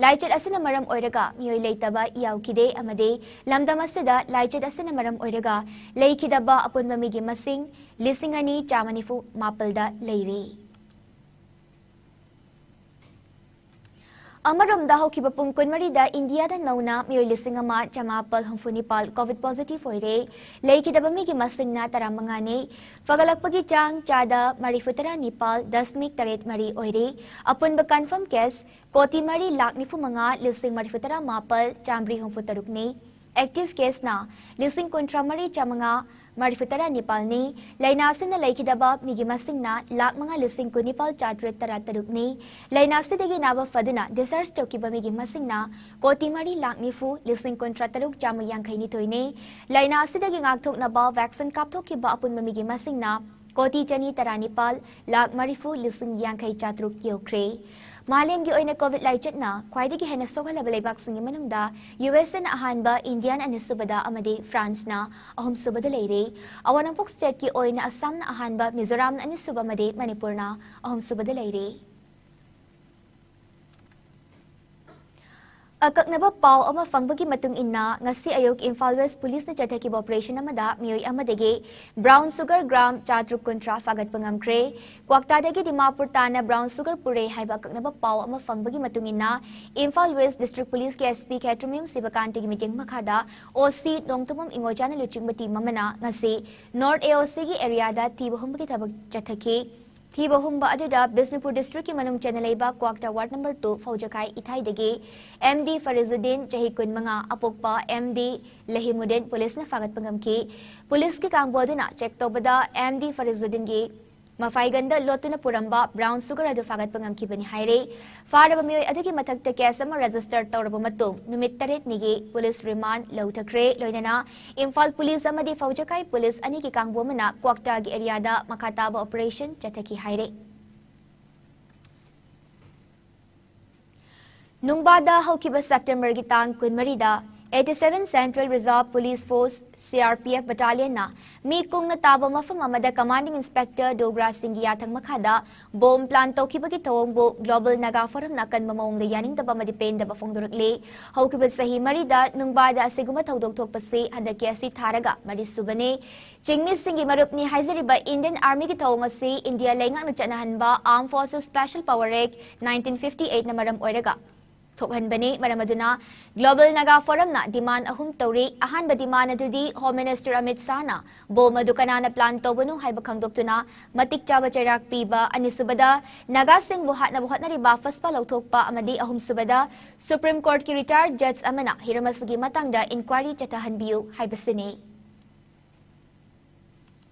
ꯂꯥꯏꯆꯠ ꯑꯁꯤꯅ ꯃꯔꯝ ꯑꯣꯏꯔꯒ ꯃꯤꯑꯣꯏ ꯂꯩꯇꯕ ꯌꯥꯎꯈꯤꯗꯦ ꯑꯃꯗꯤ ꯂꯝꯗꯝ ꯑꯁꯤꯗ ꯂꯥꯏꯆꯠ ꯑꯁꯤꯅ ꯃꯔꯝ ꯑꯣꯏꯔꯒ ꯂꯩꯈꯤꯗꯕ ꯑꯄꯨꯟꯕ ꯃꯤꯒꯤ ꯃꯁꯤꯡ ꯂꯤꯁꯤꯡ ꯑꯅꯤ ꯆꯥꯃ ꯅꯤꯐꯨ ꯃꯥꯄꯜꯗ ꯂꯩꯔꯦ꯫ ꯑꯃꯔꯣꯝꯗ, ꯍꯧꯈꯤꯕ ꯄꯨꯡ ꯀꯨꯟꯃꯔꯤꯗ ꯏꯟꯗꯤꯌꯥꯗ ꯅꯧꯅ ꯃꯤꯑꯣꯏ ꯂꯤꯁꯤꯡ ꯑꯃ ꯆꯃꯥꯄꯜ ꯍꯨꯝꯐꯨ ꯅꯤꯄꯥꯜ ꯀꯣꯚꯤꯗ ꯄꯣꯖꯤꯇꯤꯚ ꯑꯣꯏꯔꯦ꯫ ꯂꯩꯈꯤꯗꯕ ꯃꯤꯒꯤ ꯃꯁꯤꯡꯅ ꯇꯔꯥꯃꯉꯥꯅꯤ꯫ ꯐꯒꯠꯂꯛꯄꯒꯤ ꯆꯥꯡ ꯆꯥꯗ ꯃꯔꯤꯐꯨꯇꯔꯥ ꯅꯤꯄꯥꯜ ꯗꯁꯃꯤꯛ ꯇꯔꯦꯠ ꯃꯔꯤ ꯑꯣꯏꯔꯦ꯫ ꯑꯄꯨꯟꯕ ꯀꯟꯐꯥꯔꯝ ꯀꯦꯁ ꯀꯣꯇꯤ ꯃꯔꯤ ꯂꯥꯈ ꯅꯤꯐꯨ ꯃꯉꯥ ꯂꯤꯁꯤꯡ ꯃꯔꯤꯐꯨꯇꯔꯥ ꯃꯥꯄꯜ ꯆꯥꯃꯔꯤ ꯍꯨꯝꯐꯨ ꯇꯔꯨꯛꯅꯤ꯫ ꯑꯦꯛꯇꯤꯚ ꯀꯦꯁꯅ ꯂꯤꯁꯤꯡ ꯀꯨꯟꯊ꯭ꯔꯥ ꯃꯔꯤ ꯆꯥꯃꯉꯥ ꯃꯔꯤꯐꯨꯇꯔꯥ ꯅꯤꯄꯥꯜꯅꯤ꯫ ꯂꯥꯏꯅꯥ ꯑꯁꯤꯅ ꯂꯩꯈꯤꯗꯕ ꯃꯤꯒꯤ ꯃꯁꯤꯡꯅ ꯂꯥꯈ ꯃꯉꯥ ꯂꯤꯁꯤꯡ ꯀꯨꯟꯅꯤꯄꯥꯜ ꯆꯥꯇ꯭ꯔꯦꯠ ꯇꯔꯥ ꯇꯔꯨꯛꯅꯤ꯫ ꯂꯥꯏꯅꯥ ꯑꯁꯤꯗꯒꯤ ꯅꯥꯕ ꯐꯗꯨꯅ ꯗꯤꯁꯆꯥꯔꯖ ꯇꯧꯈꯤꯕ ꯃꯤꯒꯤ ꯃꯁꯤꯡꯅ ꯀꯣꯇꯤ ꯃꯔꯤ ꯂꯥꯈ ꯅꯤꯐꯨ ꯂꯤꯁꯤꯡ ꯀꯨꯟꯊ꯭ꯔꯥ ꯇꯔꯨꯛ ꯆꯥꯝꯃ ꯌꯥꯡꯈꯩ ꯅꯤꯊꯣꯏꯅꯤ꯫ ꯂꯥꯏꯅꯥ ꯑꯁꯤꯗꯒꯤ ꯉꯥꯛꯊꯣꯛꯅꯕ ꯚꯦꯛꯁꯤꯟ ꯀꯥꯞꯊꯣꯛꯈꯤꯕ ꯑꯄꯨꯟꯕ ꯃꯤꯒꯤ ꯃꯁꯤꯡꯅ ꯀꯣꯇꯤ ꯆꯅꯤ ꯇꯔꯥꯅꯤꯄꯥꯜ ꯂꯥꯈ ꯃꯔꯤꯐꯨ ꯂꯤꯁꯤꯡ ꯌꯥꯡꯈꯩ ꯆꯥꯇ꯭ꯔꯨꯛ ꯌꯧꯈ꯭ꯔꯦ꯫ ꯃꯥꯂꯦꯝꯒꯤ ꯑꯣꯏꯅ ꯀꯣꯚꯤꯗ ꯂꯥꯏꯆꯠꯅ ꯈ꯭ꯋꯥꯏꯗꯒꯤ ꯍꯦꯟꯅ ꯁꯣꯛꯍꯜꯂꯕ ꯂꯩꯕꯥꯛꯁꯤꯡꯒꯤ ꯃꯅꯨꯡꯗ ꯌꯨ ꯑꯦꯁ ꯑꯦꯅ ꯑꯍꯥꯟꯕ, ꯏꯟꯗꯤꯌꯥꯅ ꯑꯅꯤꯁꯨꯕꯗ ꯑꯃꯗꯤ ꯐ꯭ꯔꯥꯟꯁꯅ ꯑꯍꯨꯝꯁꯨꯕꯗ ꯂꯩꯔꯦ꯫ ꯑꯋꯥꯡ ꯅꯣꯡꯄꯣꯛ ꯁ꯭ꯇꯦꯠꯀꯤ ꯑꯣꯏꯅ ꯑꯁꯥꯝꯅ ꯑꯍꯥꯟꯕ, ꯃꯤꯖꯣꯔꯥꯝꯅ ꯑꯅꯤꯁꯨꯕ ꯑꯃꯗꯤ ꯃꯅꯤꯄꯨꯔꯅ ꯑꯍꯨꯝꯁꯨꯕꯗ ꯂꯩꯔꯦ꯫ ꯑꯀꯛꯅꯕ ꯄꯥꯎ ꯑꯃ ꯐꯪꯕꯒꯤ ꯃꯇꯨꯡ ꯏꯟꯅ, ꯉꯁꯤ ꯑꯌꯨꯛ ꯏꯝꯐꯥꯜ ꯋꯦꯁ ꯄꯨꯂꯤꯁꯅ ꯆꯠꯊꯈꯤꯕ ꯑꯣꯄꯔꯦꯁꯟ ꯑꯃꯗ ꯃꯤꯑꯣꯏ ꯑꯃꯗꯒꯤ ꯕ꯭ꯔꯥꯎꯟ ꯁꯨꯒꯔ ꯒ꯭ꯔꯥꯝ ꯆꯥꯇ꯭ꯔꯨꯛ ꯀꯨꯟꯊ꯭ꯔꯥ ꯐꯥꯒꯠꯄ ꯉꯝꯈ꯭ꯔꯦ꯫ ꯀ꯭ꯋꯥꯛꯇꯥꯗꯒꯤ ꯗꯤꯃꯥꯄꯨꯔ ꯇꯥꯟꯅ ꯕ꯭ꯔꯥꯎꯟ ꯁꯨꯒꯔ ꯄꯨꯔꯦ ꯍꯥꯏꯕ ꯑꯀꯛꯅꯕ ꯄꯥꯎ ꯑꯃ ꯐꯪꯕꯒꯤ ꯃꯇꯨꯡ ꯏꯟꯅ, ꯏꯝꯐꯥꯜ ꯋꯦꯁ ꯗꯤꯁꯇ꯭ꯔꯤꯛ ꯄꯨꯂꯤꯁꯀꯤ ꯑꯦꯁ ꯄꯤ ꯈꯦꯇ꯭ꯔꯤꯃꯌꯨꯝ ꯁꯤꯕꯀꯥꯟꯇꯒꯤ ꯃꯤꯠꯌꯦꯡ ꯃꯈꯥꯗ ꯑꯣ ꯁꯤ ꯅꯣꯡꯊꯣꯝꯕꯝ ꯏꯉꯣꯆꯥꯅ ꯂꯨꯆꯤꯡꯕ ꯇꯤꯝ ꯑꯃꯅ ꯉꯁꯤ ꯅꯣꯔꯠ ꯑꯦ ꯑꯣ ꯁꯤꯒꯤ ꯑꯦꯔꯤꯌꯥꯗ ꯊꯤꯕ ꯍꯨꯝꯕꯒꯤ ꯊꯕꯛ ꯆꯠꯊꯈꯤ꯫ ꯊꯤꯕ ꯍꯨꯝꯕ ꯑꯗꯨꯗ ꯕꯤꯁꯅꯨꯄꯨꯔ ꯗꯤꯁꯇ꯭ꯔꯤꯛꯀꯤ ꯃꯅꯨꯡ ꯆꯟꯅ ꯂꯩꯕ ꯀ꯭ꯋꯥꯛꯇꯥ ꯋꯥꯔꯗ ꯅꯝꯕꯔ ꯇꯨ ꯐꯧꯖꯈꯥꯏ ꯏꯊꯥꯏꯗꯒꯤ ꯑꯦꯝ ꯗꯤ ꯐꯔꯤꯖꯨꯗꯤꯟ, ꯆꯍꯤ ꯀꯨꯟꯃꯉꯥ, ꯑꯄꯣꯛꯄ ꯑꯦꯝ ꯗꯤ ꯂꯍꯤꯃꯨꯗꯤꯟ ꯄꯨꯂꯤꯁꯅ ꯐꯥꯒꯠꯄ ꯉꯝꯈꯤ꯫ ꯄꯨꯂꯤꯁꯀꯤ ꯀꯥꯡꯕꯨ ꯑꯗꯨꯅ ꯆꯦꯛ ꯇꯧꯕꯗ ꯑꯦꯝ ꯗꯤ ꯐꯔꯤꯖꯨꯗꯤꯟꯒꯤ ꯃꯐꯥꯏꯒꯟꯗ ꯂꯣꯠꯇꯨꯅ ꯄꯨꯔꯝꯕ ꯕ꯭ꯔꯥꯎꯟ ꯁꯨꯒꯔ ꯑꯗꯨ ꯐꯥꯒꯠꯄ ꯉꯝꯈꯤꯕꯅꯤ ꯍꯥꯏꯔꯦ꯫ ꯐꯥꯔꯕ ꯃꯤꯑꯣꯏ ꯑꯗꯨꯒꯤ ꯃꯊꯛꯇ ꯀꯦꯁ ꯑꯃ ꯔꯦꯖꯤꯁꯇꯔ ꯇꯧꯔꯕ ꯃꯇꯨꯡ ꯅꯨꯃꯤꯠ ꯇꯔꯦꯠꯅꯤꯒꯤ ꯄꯨꯂꯤꯁ ꯔꯤꯃꯥꯟꯗ ꯂꯧꯊꯈ꯭ꯔꯦ꯫ ꯂꯣꯏꯅꯅ ꯏꯝꯐꯥꯜ ꯄꯨꯂꯤꯁ ꯑꯃꯗꯤ ꯐꯧꯖꯈꯥꯏ ꯄꯨꯂꯤꯁ ꯑꯅꯤꯒꯤ ꯀꯥꯡꯕꯨ ꯑꯃꯅ ꯀ꯭ꯋꯥꯛꯇꯥꯒꯤ ꯑꯦꯔꯤꯌꯥꯗ ꯃꯈꯥ ꯇꯥꯕ ꯑꯣꯄꯔꯦꯁꯟ ꯆꯠꯊꯈꯤ ꯍꯥꯏꯔꯦ꯫ ꯅꯨꯡꯕꯥꯗ ꯍꯧꯈꯤꯕ ꯁꯦꯞꯇꯦꯝꯕꯔꯒꯤ ꯇꯥꯡ ꯀꯨꯟꯃꯔꯤꯗ eighty seven Central Reserve Police Force, C R P F battalionꯅ ꯃꯤ ꯀꯨꯡꯅ ꯇꯥꯕ ꯃꯐꯝ ꯑꯃꯗ commanding inspector ꯗꯣꯒ꯭ꯔꯥ ꯁꯤꯡꯒꯤ ꯌꯥꯊꯪ ꯃꯈꯥꯗ ꯕꯣꯝ ꯄ꯭ꯂꯥꯟ ꯇꯧꯈꯤꯕꯒꯤ ꯊꯧꯑꯣꯡꯕꯨ Global Naga Forumꯅ ꯑꯀꯟꯕ ꯃꯑꯣꯡꯗ ꯌꯥꯅꯤꯡꯗꯕ ꯑꯃꯗꯤ ꯄꯦꯟꯗꯕ ꯐꯣꯡꯗꯣꯔꯛꯂꯤ꯫ ꯍꯧꯈꯤꯕ ꯆꯍꯤ ꯃꯔꯤꯗ ꯅꯨꯡꯕꯥꯗ ꯑꯁꯤꯒꯨꯝꯕ ꯊꯧꯗꯣꯛ ꯊꯣꯛꯄꯁꯤ ꯍꯟꯗꯛꯀꯤ ꯑꯁꯤ ꯊꯥꯔꯒ ꯃꯔꯤꯁꯨꯕꯅꯤ꯫ ꯆꯤꯡꯃꯤꯁꯤꯡꯒꯤ ꯃꯔꯨꯞꯅꯤ ꯍꯥꯏꯖꯔꯤꯕ Indian Armyꯒꯤ ꯊꯧꯑꯣꯡ ꯑꯁꯤ ꯏꯟꯗꯤꯌꯥ ꯂꯩꯉꯥꯛꯅ ꯆꯠꯅꯍꯟꯕ Armed Forces Special Power Act nineteen fifty eightꯅ ꯃꯔꯝ ꯑꯣꯏꯔꯒ ꯊꯣꯛꯍꯟꯕꯅꯤ꯫ ꯃꯔꯝ ꯑꯗꯨꯅ Global Naga Forumꯅ demand ꯑꯍꯨꯝ ꯇꯧꯔꯤ꯫ ꯑꯍꯥꯟꯕ demand ꯑꯗꯨꯗꯤ Home Minister ꯑꯃꯤꯠ ꯁꯥꯍꯅ ꯕꯣꯝ ꯑꯗꯨ ꯀꯅꯥꯅ ꯄ꯭ꯂꯥꯟ ꯇꯧꯕꯅꯣ ꯍꯥꯏꯕ ꯈꯪꯗꯣꯛꯇꯨꯅ ꯃꯇꯤꯛ ꯆꯥꯕ ꯆꯩꯔꯥꯛ ꯄꯤꯕ, ꯑꯅꯤꯁꯨꯕꯗ ꯅꯥꯒꯥꯁꯤꯡꯕꯨ ꯍꯥꯠꯅꯕ ꯍꯣꯠꯅꯔꯤꯕ ꯐꯁꯄꯥ ꯂꯧꯊꯣꯛꯄ ꯑꯃꯗꯤ ꯑꯍꯨꯝꯁꯨꯕꯗ Supreme Courtꯀꯤ retired judge ꯑꯃꯅ ꯍꯤꯔꯝ ꯑꯁꯤꯒꯤ ꯃꯇꯥꯡꯗ inquiry ꯆꯠꯊꯍꯟꯕꯤꯌꯨ ꯍꯥꯏꯕꯁꯤꯅꯤ꯫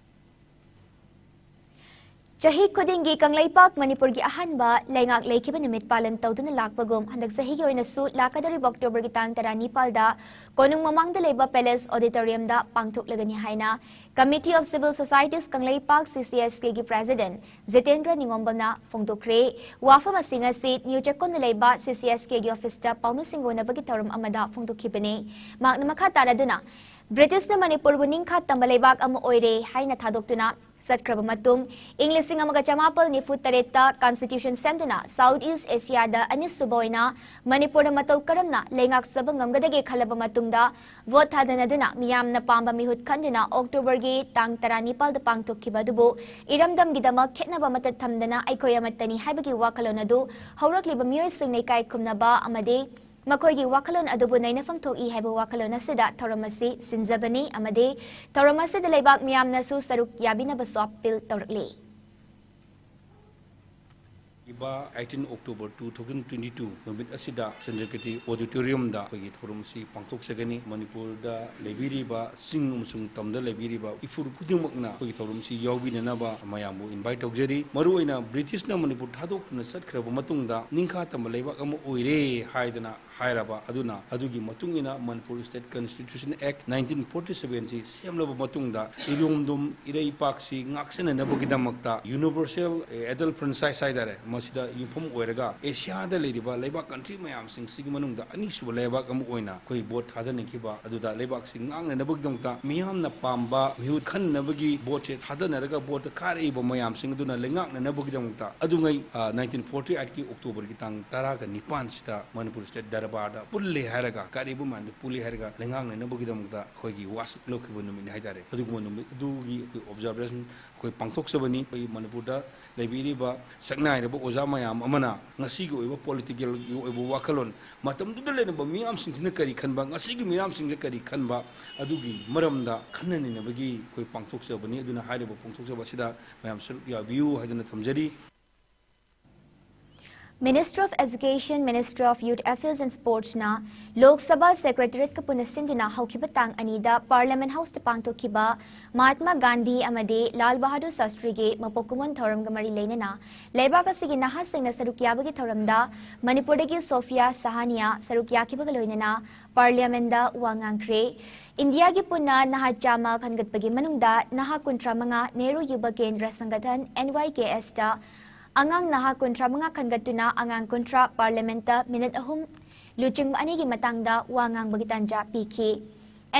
ꯆꯍꯤ ꯈꯨꯗꯤꯡꯒꯤ ꯀꯪꯂꯩꯄꯥꯛ ꯃꯅꯤꯄꯨꯔꯒꯤ ꯑꯍꯥꯟꯕ ꯂꯩꯉꯥꯛ ꯂꯩꯈꯤꯕ ꯅꯨꯃꯤꯠ ꯄꯥꯂꯟ ꯇꯧꯗꯨꯅ ꯂꯥꯛꯄꯒꯨꯝ, ꯍꯟꯗꯛ ꯆꯍꯤꯒꯤ ꯑꯣꯏꯅꯁꯨ ꯂꯥꯛꯀꯗꯧꯔꯤꯕ ꯑꯣꯛꯇꯣꯕꯔꯒꯤ ꯇꯥꯡ ꯇꯔꯥꯅꯤꯄꯥꯜꯗ ꯀꯣꯅꯨꯡ ꯃꯃꯥꯡꯗ ꯂꯩꯕ ꯄꯦꯂꯦꯁ ꯑꯣꯗꯤꯇꯣꯔꯤꯌꯝꯗ ꯄꯥꯡꯊꯣꯛꯂꯒꯅꯤ ꯍꯥꯏꯅ Committee of Civil Societies Kangleipak, C C S K ꯒꯤ President ꯖꯤꯇꯦꯟꯗ꯭ꯔ ꯅꯤꯉꯣꯝꯕꯝꯅ ꯐꯣꯡꯗꯣꯛꯈ꯭ꯔꯦ꯫ ꯋꯥꯐꯝ ꯑꯁꯤ ꯉꯁꯤ ꯅ꯭ꯌꯨ ꯆꯦꯛꯀꯣꯟꯗ ꯂꯩꯕ C C S K ꯒꯤ ꯑꯣꯐꯤꯁꯇ ꯄꯥꯎꯃꯤꯁꯤꯡꯒ ꯎꯅꯕꯒꯤ ꯊꯧꯔꯝ ꯑꯃꯗ ꯐꯣꯡꯗꯣꯛꯈꯤꯕꯅꯤ꯫ ꯃꯍꯥꯛꯅ ꯃꯈꯥ ꯇꯥꯔꯗꯨꯅ, ꯕ꯭ꯔꯤꯇꯤꯁꯅ ꯃꯅꯤꯄꯨꯔꯕꯨ ꯅꯤꯡꯈꯥ ꯇꯝꯕ ꯂꯩꯕꯥꯛ ꯑꯃ ꯑꯣꯏꯔꯦ ꯍꯥꯏꯅ ꯊꯥꯗꯣꯛꯇꯨꯅ ꯆꯠꯈ꯭ꯔꯕ ꯃꯇꯨꯡ, ꯏꯪ ꯂꯤꯁꯤꯡ ꯑꯃꯒ ꯆꯃꯥꯄꯜ ꯅꯤꯐꯨ ꯇꯔꯦꯠꯇ Constitution ꯁꯦꯝꯗꯨꯅ South East Asiaꯗ ꯑꯅꯤꯁꯨꯕ ꯑꯣꯏꯅ ꯃꯅꯤꯄꯨꯔꯗ ꯃꯇꯧ ꯀꯔꯝꯅ ꯂꯩꯉꯥꯛꯆꯕ ꯉꯝꯒꯗꯒꯦ ꯈꯜꯂꯕ ꯃꯇꯨꯡꯗ, ꯚꯣꯠ ꯊꯥꯗꯅꯗꯨꯅ ꯃꯤꯌꯥꯝꯅ ꯄꯥꯝꯕ ꯃꯤꯍꯨꯠ ꯈꯟꯗꯨꯅ ꯑꯣꯛꯇꯣꯕꯔꯒꯤ ꯇꯥꯡ ꯇꯔꯥꯅꯤꯄꯥꯜꯗ ꯄꯥꯡꯊꯣꯛꯈꯤꯕ ꯑꯗꯨꯕꯨ, ꯏꯔꯝꯗꯝꯒꯤꯗꯃꯛ ꯈꯦꯠꯅꯕ ꯑꯃꯠꯇ ꯊꯝꯗꯅ ꯑꯩꯈꯣꯏ ꯑꯃꯠꯇꯅꯤ ꯍꯥꯏꯕꯒꯤ ꯋꯥꯈꯜꯂꯣꯟ ꯑꯗꯨ ꯍꯧꯔꯛꯂꯤꯕ ꯃꯤꯑꯣꯏꯁꯤꯡꯅ ꯏꯀꯥꯏ ꯈꯨꯝꯅꯕ ꯑꯃꯗꯤ ꯃꯈꯣꯏꯒꯤ ꯋꯥꯈꯜꯂꯣꯟ ꯑꯗꯨꯕꯨ ꯅꯩꯅꯐꯝ ꯊꯣꯛꯏ ꯍꯥꯏꯕ ꯋꯥꯈꯜꯂꯣꯟ ꯑꯁꯤꯗ ꯊꯧꯔꯝ ꯑꯁꯤ ꯁꯤꯟꯖꯕꯅꯤ ꯑꯃꯗꯤ ꯊꯧꯔꯝ ꯑꯁꯤꯗ ꯂꯩꯕꯥꯛ ꯃꯤꯌꯥꯝꯅꯁꯨ ꯁꯔꯨꯛ ꯌꯥꯕꯤꯅꯕꯁꯨ ꯑꯄꯤꯜ ꯇꯧꯔꯛꯂꯤ꯫ ꯏꯕ eighteen October two thousand twenty two ꯅꯨꯃꯤꯠ ꯑꯁꯤꯗ ꯆꯟꯗ꯭ꯔꯀꯤꯔꯇꯤ ꯑꯣꯗꯤꯇꯣꯔꯤꯌꯝꯗ ꯑꯩꯈꯣꯏꯒꯤ ꯊꯧꯔꯝ ꯑꯁꯤ ꯄꯥꯡꯊꯣꯛꯆꯒꯅꯤ꯫ ꯃꯅꯤꯄꯨꯔꯗ ꯂꯩꯕꯤꯔꯤꯕ ꯆꯤꯡ ꯑꯃꯁꯨꯡ ꯇꯝꯗ ꯂꯩꯕꯤꯔꯤꯕ ꯏꯐꯨꯔꯨ ꯈꯨꯗꯤꯡꯃꯛꯅ ꯑꯩꯈꯣꯏꯒꯤ ꯊꯧꯔꯝ ꯑꯁꯤ ꯌꯥꯎꯕꯤꯅꯅꯕ ꯃꯌꯥꯝꯕꯨ invite ꯇꯧꯖꯔꯤ꯫ ꯃꯔꯨꯑꯣꯏꯅ ꯕ꯭ꯔꯤꯇꯤꯁꯅ ꯃꯅꯤꯄꯨꯔ ꯊꯥꯗꯣꯛꯇꯨꯅ ꯆꯠꯈ꯭ꯔꯕ ꯃꯇꯨꯡꯗ ꯅꯤꯡꯈꯥ ꯇꯝꯕ ꯂꯩꯕꯥꯛ ꯑꯃ ꯑꯣꯏꯔꯦ ꯍꯥꯏꯗꯅ ꯍꯥꯏꯔꯕ ꯑꯗꯨꯅ, ꯑꯗꯨꯒꯤ ꯃꯇꯨꯡ ꯏꯟꯅ Manipur State Constitution Act nineteen forty seven ꯁꯤ ꯁꯦꯝꯂꯕ ꯃꯇꯨꯡꯗ, ꯏꯔꯣꯝꯗꯣꯝ ꯏꯔꯩꯄꯥꯛꯁꯤ ꯉꯥꯛꯁꯦꯟꯅꯅꯕꯒꯤꯗꯃꯛꯇ universal adult franchise ꯍꯥꯏꯇꯥꯔꯦ, ꯃꯁꯤꯗ ꯌꯨꯝꯐꯝ ꯑꯣꯏꯔꯒ ꯑꯦꯁꯤꯌꯥꯗ ꯂꯩꯔꯤꯕ ꯂꯩꯕꯥꯛ country ꯃꯌꯥꯝꯁꯤꯡꯁꯤꯒꯤ ꯃꯅꯨꯡꯗ ꯑꯅꯤꯁꯨꯕ ꯂꯩꯕꯥꯛ ꯑꯃ ꯑꯣꯏꯅ ꯑꯩꯈꯣꯏ ꯚꯣꯠ ꯊꯥꯗꯅꯈꯤꯕ ꯑꯗꯨꯗ ꯂꯩꯕꯥꯛꯁꯤ ꯉꯥꯛꯅꯅꯕꯒꯤꯗꯃꯛꯇ ꯃꯤꯌꯥꯝꯅ ꯄꯥꯝꯕ ꯃꯤꯍꯨꯠ ꯈꯟꯅꯕꯒꯤ ꯚꯣꯠꯁꯦ ꯊꯥꯗꯅꯔꯒ ꯚꯣꯠꯇ ꯀꯥꯔꯛꯏꯕ ꯃꯌꯥꯝꯁꯤꯡ ꯑꯗꯨꯅ ꯂꯩꯉꯥꯛꯅꯅꯕꯒꯤꯗꯃꯛꯇ ꯑꯗꯨꯉꯩ, ꯑ, nineteen forty eight ꯀꯤ ꯑꯣꯛꯇꯣꯕꯔꯒꯤ ꯇꯥꯡ ꯇꯔꯥꯒ ꯅꯤꯄꯥꯟꯁꯤꯗ ꯃꯅꯤꯄꯨꯔ ꯁ꯭ꯇꯦꯠ ꯗꯔꯕꯥꯔꯗ ꯄꯨꯜꯂꯦ ꯍꯥꯏꯔꯒ, ꯀꯥꯔꯤꯕ ꯃꯌꯥꯝꯗꯨ ꯄꯨꯜꯂꯦ ꯍꯥꯏꯔꯒ ꯂꯩꯉꯥꯛꯅꯅꯕꯒꯤꯗꯃꯛꯇ ꯑꯩꯈꯣꯏꯒꯤ ꯋꯥꯁꯛ ꯂꯧꯈꯤꯕ ꯅꯨꯃꯤꯠꯅꯤ ꯍꯥꯏꯇꯥꯔꯦ꯫ ꯑꯗꯨꯒꯨꯝꯕ ꯅꯨꯃꯤꯠ ꯑꯗꯨꯒꯤ ꯑꯩꯈꯣꯏ observation ꯑꯩꯈꯣꯏ ꯄꯥꯡꯊꯣꯛꯆꯕꯅꯤ꯫ ꯑꯩꯈꯣꯏ ꯃꯅꯤꯄꯨꯔꯗ ꯂꯩꯕꯤꯔꯤꯕ ꯁꯛꯅꯥꯏꯔꯕ ꯑꯣꯖꯥ ꯃꯌꯥꯝ ꯑꯃꯅ ꯉꯁꯤꯒꯤ ꯑꯣꯏꯕ political ꯒꯤ ꯑꯣꯏꯕ ꯋꯥꯈꯜꯂꯣꯟ, ꯃꯇꯝꯗꯨꯗ ꯂꯩꯔꯝꯕ ꯃꯤꯌꯥꯝꯁꯤꯡꯁꯤꯅ ꯀꯔꯤ ꯈꯟꯕ, ꯉꯁꯤꯒꯤ ꯃꯤꯌꯥꯝꯁꯤꯡꯁꯤꯅ ꯀꯔꯤ ꯈꯟꯕ, ꯑꯗꯨꯒꯤ ꯃꯔꯝꯗ ꯈꯟꯅ ꯅꯩꯅꯕꯒꯤ ꯑꯩꯈꯣꯏ ꯄꯥꯡꯊꯣꯛꯆꯕꯅꯤ꯫ ꯑꯗꯨꯅ ꯍꯥꯏꯔꯤꯕ ꯄꯥꯡꯊꯣꯛꯆꯕ ꯑꯁꯤꯗ ꯃꯌꯥꯝ ꯁꯔꯨꯛ ꯌꯥꯕꯤꯌꯨ ꯍꯥꯏꯗꯅ ꯊꯝꯖꯔꯤ꯫ Ministry of Education, Ministry of Youth Affairs and Sports ꯅ ꯂꯣꯛ ꯁꯚꯥ Secretariat ꯀ ꯄꯨꯟꯅ ꯁꯤꯟꯗꯨꯅ ꯍꯧꯈꯤꯕ ꯇꯥꯡ ꯑꯅꯤꯗ Parliament House ꯇ ꯄꯥꯡꯊꯣꯛꯈꯤꯕ ꯃꯍꯥꯠꯃꯥ ꯒꯥꯟꯙꯤ ꯑꯃꯗꯤ ꯂꯥꯜ ꯕꯍꯥꯗꯨꯔ ꯁꯥꯁꯇ꯭ꯔꯤꯒꯤ ꯃꯄꯣꯛ ꯀꯨꯝꯑꯣꯟ ꯊꯧꯔꯝꯒ ꯃꯔꯤ ꯂꯩꯅꯅ ꯂꯩꯕꯥꯛ ꯑꯁꯤꯒꯤ ꯅꯍꯥꯁꯤꯡꯅ ꯁꯔꯨꯛ ꯌꯥꯕꯒꯤ ꯊꯧꯔꯝꯗ ꯃꯅꯤꯄꯨꯔꯗꯒꯤ ꯁꯣꯐꯤꯌꯥ ꯁꯍꯥꯅꯤꯌꯥ ꯁꯔꯨꯛ ꯌꯥꯈꯤꯕꯒ ꯂꯣꯏꯅꯅ Parliament ꯗ ꯋꯥ ꯉꯥꯡꯈ꯭ꯔꯦ꯫ ꯏꯟꯗꯤꯌꯥꯒꯤ ꯄꯨꯟꯅ ꯅꯍꯥ ꯆꯥꯝꯃ ꯈꯟꯒꯠꯄꯒꯤ ꯃꯅꯨꯡꯗ ꯅꯍꯥ ꯀꯨꯟꯊ꯭ꯔꯥ ꯃꯉꯥ ꯅꯦꯍꯔꯨ ꯌꯨꯕ ꯀꯦꯟꯗ꯭ꯔ ꯁꯪꯒꯊꯟ, N Y K S ꯇ ꯑꯉꯥꯡ ꯅꯍꯥ ꯀꯨꯟꯊ꯭ꯔꯥ ꯃꯉꯥ ꯈꯟꯒꯠꯇꯨꯅ ꯑꯉꯥꯡ ꯀꯨꯟꯊ꯭ꯔꯥ Parliament ꯇ ꯃꯤꯅꯤꯠ ꯑꯍꯨꯝ ꯂꯨꯆꯤꯡꯕ ꯑꯅꯤꯒꯤ ꯃꯇꯥꯡꯗ ꯋꯥ ꯉꯥꯡꯕꯒꯤ ꯇꯥꯟꯖꯥ ꯄꯤꯈꯤ꯫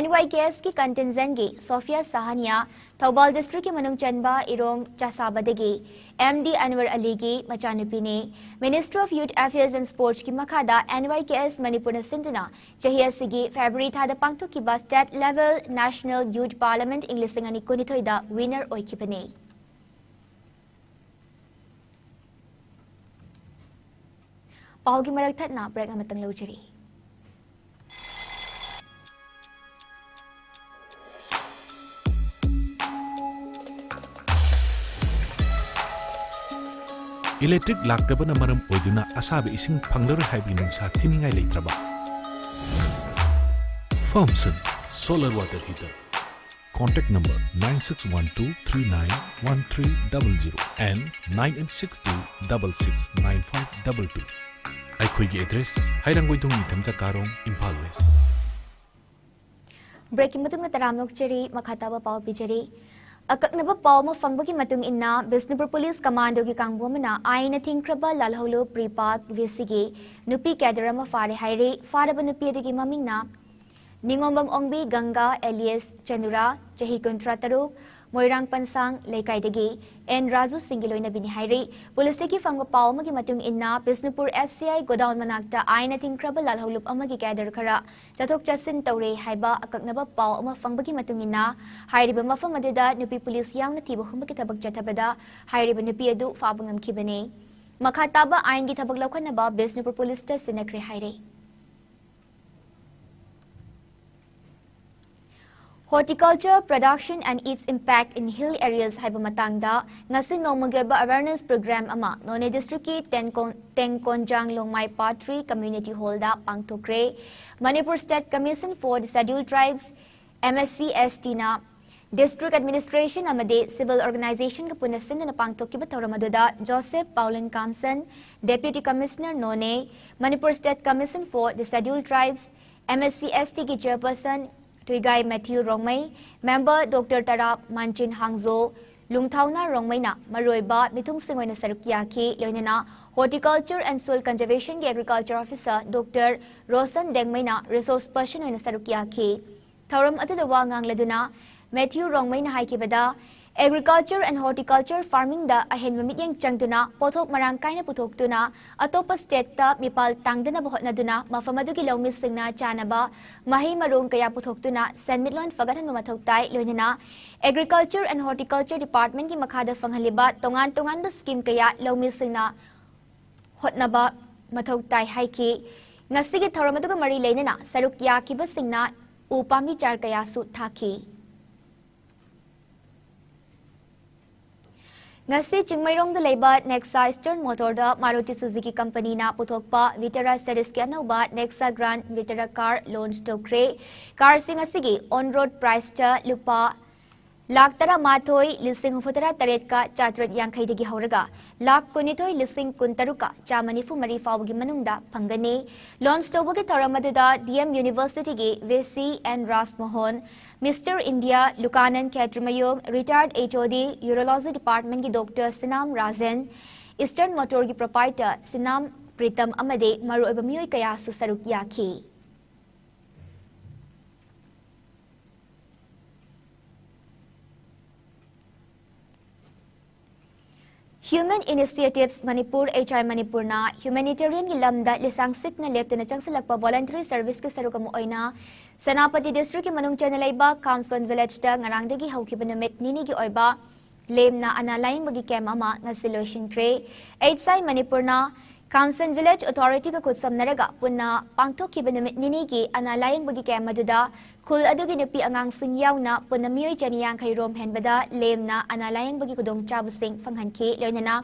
N Y K S ꯀꯤ contingent ꯒꯤ ꯁꯣꯐꯤꯌꯥ ꯁꯍꯥꯅꯤꯌꯥ ꯊꯧꯕꯥꯜ district ꯀꯤ ꯃꯅꯨꯡ ꯆꯟꯕ ꯏꯔꯣꯡ ꯆꯥꯁꯥꯕꯗꯒꯤ M D ꯑꯟꯋꯔ ꯑꯂꯤꯒꯤ ꯃꯆꯥꯅꯨꯄꯤꯅꯤ꯫ Ministry of Youth Affairs and Sports ꯀꯤ ꯃꯈꯥꯗ N Y K S ꯃꯅꯤꯄꯨꯔꯅ ꯁꯤꯟꯗꯨꯅ ꯆꯍꯤ ꯑꯁꯤꯒꯤ February ꯊꯥꯗ ꯄꯥꯡꯊꯣꯛꯈꯤꯕ State Level National Youth Parliament ꯏꯪ ꯂꯤꯁꯤꯡ ꯑꯅꯤ ꯀꯨꯟꯅꯤꯊꯣꯏꯗ winner ꯑꯣꯏꯈꯤꯕꯅꯤ꯫ ꯄꯥꯎꯒꯤ ꯃꯔꯛ ꯊꯠꯅ break ꯑꯃꯇꯪ ꯂꯧꯖꯔꯤ꯫ Electric ꯂꯥꯛꯇꯕꯅ ꯃꯔꯝ ꯑꯣꯏꯗꯨꯅ ꯑꯁꯥꯕ ꯏꯁꯤꯡ ꯐꯪꯂꯔꯣꯏ ꯍꯥꯏꯕꯒꯤ ꯅꯨꯡꯁꯥ ꯊꯤꯅꯤꯡꯉꯥꯏ ꯂꯩꯇ꯭ꯔꯕ? Firmsun Solar Water Heater. Contact number nine six one two three nine one three double zero and nine eight six two double six nine five double two. ꯑꯩꯈꯣꯏꯒꯤ address, ꯍꯩꯔꯥꯡꯒꯣꯏꯊꯣꯡ ꯅꯤꯡꯊꯝ ꯆꯀꯥꯔꯣꯡ, ꯏꯝꯐꯥꯜ West. Break ꯀꯤ ꯃꯇꯨꯡꯗ ꯇꯔꯥꯝꯅ ꯑꯣꯛꯆꯔꯤ, ꯃꯈꯥ ꯇꯥꯕ ꯄꯥꯎ ꯄꯤꯖꯔꯤ꯫ ꯑꯀꯛꯅꯕ ꯄꯥꯎ ꯑꯃ ꯐꯪꯕꯒꯤ ꯃꯇꯨꯡ ꯏꯟꯅ, ꯕꯤꯁꯅꯨꯄꯨꯔ ꯄꯨꯂꯤꯁ ꯀꯃꯥꯟꯗꯣꯒꯤ ꯀꯥꯡꯕꯨ ꯑꯃꯅ ꯑꯥꯏꯟꯅ ꯊꯤꯡꯈ꯭ꯔꯕ ꯂꯥꯜꯍꯧꯂꯨꯞ ꯄ꯭ꯔꯤꯄꯥꯛ ꯚꯤ ꯁꯤꯒꯤ ꯅꯨꯄꯤ cadre ꯑꯃ ꯐꯥꯔꯦ ꯍꯥꯏꯔꯤ꯫ ꯐꯥꯔꯕ ꯅꯨꯄꯤ ꯑꯗꯨꯒꯤ ꯃꯃꯤꯡꯅ ꯅꯤꯉꯣꯝꯕꯝ ꯑꯣꯡꯕꯤ ꯒꯪꯒꯥ alias ꯆꯅꯨꯔꯥ, ꯆꯍꯤ ꯀꯨꯟꯊ꯭ꯔꯥ ꯇꯔꯨꯛ, ꯃꯣꯏꯔꯥꯡ ꯄꯟꯁꯥꯡ ꯂꯩꯀꯥꯏꯗꯒꯤ ꯑꯦꯟ ꯔꯥꯖꯨ ꯁꯤꯡꯒꯤ ꯂꯣꯏꯅꯕꯤꯅꯤ ꯍꯥꯏꯔꯤ꯫ ꯄꯨꯂꯤꯁꯇꯒꯤ ꯐꯪꯕ ꯄꯥꯎ ꯑꯃꯒꯤ ꯃꯇꯨꯡ ꯏꯟꯅ, Bishnupur F C I godown ꯃꯅꯥꯛꯇ ꯑꯥꯏꯟꯅ ꯊꯤꯡꯈ꯭ꯔꯕ ꯂꯥꯜꯍꯧꯂꯨꯞ ꯑꯃꯒꯤ cadre ꯈꯔ ꯆꯠꯊꯣꯛ ꯆꯠꯁꯤꯟ ꯇꯧꯔꯦ ꯍꯥꯏꯕ ꯑꯀꯛꯅꯕ ꯄꯥꯎ ꯑꯃ ꯐꯪꯕꯒꯤ ꯃꯇꯨꯡ ꯏꯟꯅ, ꯍꯥꯏꯔꯤꯕ ꯃꯐꯝ ꯑꯗꯨꯗ ꯅꯨꯄꯤ ꯄꯨꯂꯤꯁ ꯌꯥꯎꯅ ꯊꯤꯕ ꯍꯨꯝꯕꯒꯤ ꯊꯕꯛ ꯆꯠꯊꯕꯗ ꯍꯥꯏꯔꯤꯕ ꯅꯨꯄꯤ ꯑꯗꯨ ꯐꯥꯕ ꯉꯝꯈꯤꯕꯅꯤ꯫ ꯃꯈꯥ ꯇꯥꯕ ꯑꯥꯏꯟꯒꯤ ꯊꯕꯛ ꯂꯧꯈꯠꯅꯕ ꯕꯤꯁꯅꯨꯄꯨꯔ ꯄꯨꯂꯤꯁꯇ ꯁꯤꯟꯅꯈ꯭ꯔꯦ ꯍꯥꯏꯔꯦ꯫ Horticulture Production and Its Impact in Hill Areas ꯍꯥꯏꯕ ꯃꯇꯥꯡꯗ ꯉꯁꯤ ꯅꯣꯡꯃꯒꯤ ꯑꯣꯏꯕ awareness program ꯑꯃ ꯅꯣꯅꯦ district ꯀꯤ ꯇꯦꯡꯀꯣꯟ-, ꯇꯦꯡꯀꯣꯟꯖꯥꯡ ꯂꯣꯡꯃꯥꯏ Part Three Community Hall the ꯄꯥꯡꯊꯣꯛꯈ꯭ꯔꯦ꯫ Manipur State Commission for the Scheduled Tribes, M S C S T ꯅ district administration ꯑꯃꯗꯤ civil organization ꯒ ꯄꯨꯟꯅ ꯁꯤꯟꯗꯨꯅ ꯄꯥꯡꯊꯣꯛꯈꯤꯕ ꯊꯧꯔꯝ ꯑꯗꯨꯗ Joseph ꯄꯥꯎꯂꯤꯟ ꯀꯥꯝꯁꯟ, Deputy Commissioner Noney, Manipur State Commission for the Scheduled Tribes, M S C S T ꯒꯤ chairperson Thuigai Matthew Rongmei, member Doctor Tarap Manchin Hangzo, Lungthauna ꯔꯣꯡꯃꯩꯅ ꯃꯔꯨꯑꯣꯏꯕ ꯃꯤꯊꯨꯡꯁꯤꯡ ꯑꯣꯏꯅ ꯁꯔꯨꯛ ꯌꯥꯈꯤ꯫ ꯂꯣꯏꯅꯅ Horticulture and Soil Conservation ꯒꯤ agriculture officer Doctor Roshan ꯗꯦꯡꯃꯩꯅ resource person ꯑꯣꯏꯅ ꯁꯔꯨꯛ ꯌꯥꯈꯤ꯫ ꯊꯧꯔꯝ ꯑꯗꯨꯗ ꯋꯥ ꯉꯥꯡꯂꯗꯨꯅ ꯃꯦꯊ꯭ꯌꯨ ꯔꯣꯡꯃꯩꯅ ꯍꯥꯏꯈꯤꯕꯗ, agriculture and horticulture farming ꯗ ꯑꯍꯦꯟꯕ ꯃꯤꯠꯌꯦꯡ ꯆꯪꯗꯨꯅ ꯄꯣꯠꯊꯣꯛ ꯃꯔꯥꯡ ꯀꯥꯏꯅ ꯄꯨꯊꯣꯛꯇꯨꯅ ꯑꯇꯣꯞꯄ state ꯇ ꯃꯤꯄꯥꯜ ꯇꯥꯡꯗꯅꯕ ꯍꯣꯠꯅꯗꯨꯅ ꯃꯐꯝ ꯑꯗꯨꯒꯤ ꯂꯧꯃꯤꯁꯤꯡꯅ ꯆꯥꯅꯕ ꯃꯍꯩ ꯃꯔꯣꯡ ꯀꯌꯥ ꯄꯨꯊꯣꯛꯇꯨꯅ ꯁꯦꯟꯃꯤꯠꯂꯣꯟ ꯐꯒꯠꯍꯟꯕ ꯃꯊꯧ ꯇꯥꯏ꯫ ꯂꯣꯏꯅꯅ Agriculture and Horticulture Department ꯀꯤ ꯃꯈꯥꯗ ꯐꯪꯍꯜꯂꯤꯕ ꯇꯣꯉꯥꯟ ꯇꯣꯉꯥꯟꯕ scheme ꯀꯌꯥ ꯂꯧꯃꯤꯁꯤꯡꯅ ꯍꯣꯠꯅꯕ ꯃꯊꯧ ꯇꯥꯏ ꯍꯥꯏꯈꯤ꯫ ꯉꯁꯤꯒꯤ ꯊꯧꯔꯝ ꯑꯗꯨꯒ ꯃꯔꯤ ꯂꯩꯅꯅ ꯁꯔꯨꯛ ꯌꯥꯈꯤꯕꯁꯤꯡꯅ ꯎ ꯄꯥꯝꯕꯤ ꯆꯥꯔ ꯀꯌꯥꯁꯨ ꯊꯥꯈꯤ꯫ ꯉꯁꯤ ꯆꯤꯡꯃꯩꯔꯣꯡꯗ ꯂꯩꯕ Nexa Eastern Motor ꯗ Maruti Suzuki company ꯅ ꯄꯨꯊꯣꯛꯄ Vitara series ꯀꯤ ꯑꯅꯧꯕ Nexa Grand Vitara car launch ꯇꯧꯈ꯭ꯔꯦ꯫ Car ꯁꯤꯡ ꯑꯁꯤꯒꯤ on road price ꯇ ꯂꯨꯄꯥ ꯂꯥꯈ ꯇꯔꯥꯃꯥꯊꯣꯏ ꯂꯤꯁꯤꯡ ꯍꯨꯝꯐꯨꯇꯔꯥ ꯇꯔꯦꯠꯀ ꯆꯥꯇ꯭ꯔꯦꯠ ꯌꯥꯡꯈꯩꯗꯒꯤ ꯍꯧꯔꯒ ꯂꯥꯈ ꯀꯨꯟꯅꯤꯊꯣꯏ ꯂꯤꯁꯤꯡ ꯀꯨꯟꯇꯔꯨꯛꯀ ꯆꯥꯝꯃ ꯅꯤꯐꯨ ꯃꯔꯤ ꯐꯥꯎꯕꯒꯤ ꯃꯅꯨꯡꯗ ꯐꯪꯒꯅꯤ꯫ Launch ꯇꯧꯕꯒꯤ ꯊꯧꯔꯝ ꯑꯗꯨꯗ D M University ꯒꯤ V C N ꯔꯥꯖꯃꯣꯍꯟ, Mister India ꯂꯨꯀꯥꯅꯟ ꯈꯦꯇ꯭ꯔꯤꯃꯌꯨꯝ, retired H O D Urology Department ꯀꯤ Doctor ꯁꯤꯅꯥꯝ ꯔꯥꯖꯟ, Eastern Motor ꯒꯤ proprietor ꯁꯤꯅꯥꯝ ꯄ꯭ꯔꯤꯇꯝ ꯑꯃꯗꯤ ꯃꯔꯨꯑꯣꯏꯕ ꯃꯤꯑꯣꯏ ꯀꯌꯥꯁꯨ ꯁꯔꯨꯛ ꯌꯥꯈꯤ꯫ Human Initiatives Manipur, H I Manipur ꯅ humanitarian ꯒꯤ ꯂꯝꯗ ꯂꯤꯁꯥꯡꯁꯤꯠꯅ ꯂꯦꯞꯇꯅ ꯆꯪꯁꯤꯜꯂꯛꯄ voluntary service ꯀꯤ ꯁꯔꯨꯛ ꯑꯃ ꯑꯣꯏꯅ ꯁꯦꯅꯥꯄꯇꯤ district ꯀꯤ ꯃꯅꯨꯡ ꯆꯟꯅ ꯂꯩꯕ ꯈꯥꯝꯁꯣꯟ village ꯇ ꯉꯔꯥꯡꯗꯒꯤ ꯍꯧꯈꯤꯕ ꯅꯨꯃꯤꯠ ꯅꯤꯅꯤꯒꯤ ꯑꯣꯏꯕ ꯂꯦꯝꯅ ꯑꯅꯥ ꯂꯥꯌꯦꯡꯕꯒꯤ camp ꯑꯃ ꯉꯁꯤ ꯂꯣꯏꯁꯤꯟꯈ꯭ꯔꯦ꯫ H I Manipur ꯅ ꯀꯥꯝꯁꯟ ꯚꯤꯂꯦꯖ ꯑꯣꯊꯣꯔꯤꯇꯤꯒ ꯈꯨꯠꯁꯝꯅꯔꯒ ꯄꯨꯟꯅ ꯄꯥꯡꯊꯣꯛꯈꯤꯕ ꯅꯨꯃꯤꯠ ꯅꯤꯅꯤꯒꯤ ꯑꯅꯥ ꯂꯥꯌꯦꯡꯕꯒꯤ ꯀꯦꯝ ꯑꯗꯨꯗ ꯈꯨꯜ ꯑꯗꯨꯒꯤ ꯅꯨꯄꯤ ꯑꯉꯥꯡꯁꯤꯡ ꯌꯥꯎꯅ ꯄꯨꯟꯅ ꯃꯤꯑꯣꯏ ꯆꯅꯤ ꯌꯥꯡꯈꯩ ꯔꯣꯝ ꯍꯦꯟꯕꯗ ꯂꯦꯝꯅ ꯑꯅꯥ ꯂꯥꯌꯦꯡꯕꯒꯤ ꯈꯨꯗꯣꯡꯆꯥꯕꯁꯤꯡ ꯐꯪꯍꯟꯈꯤ꯫ ꯂꯣꯏꯅꯅ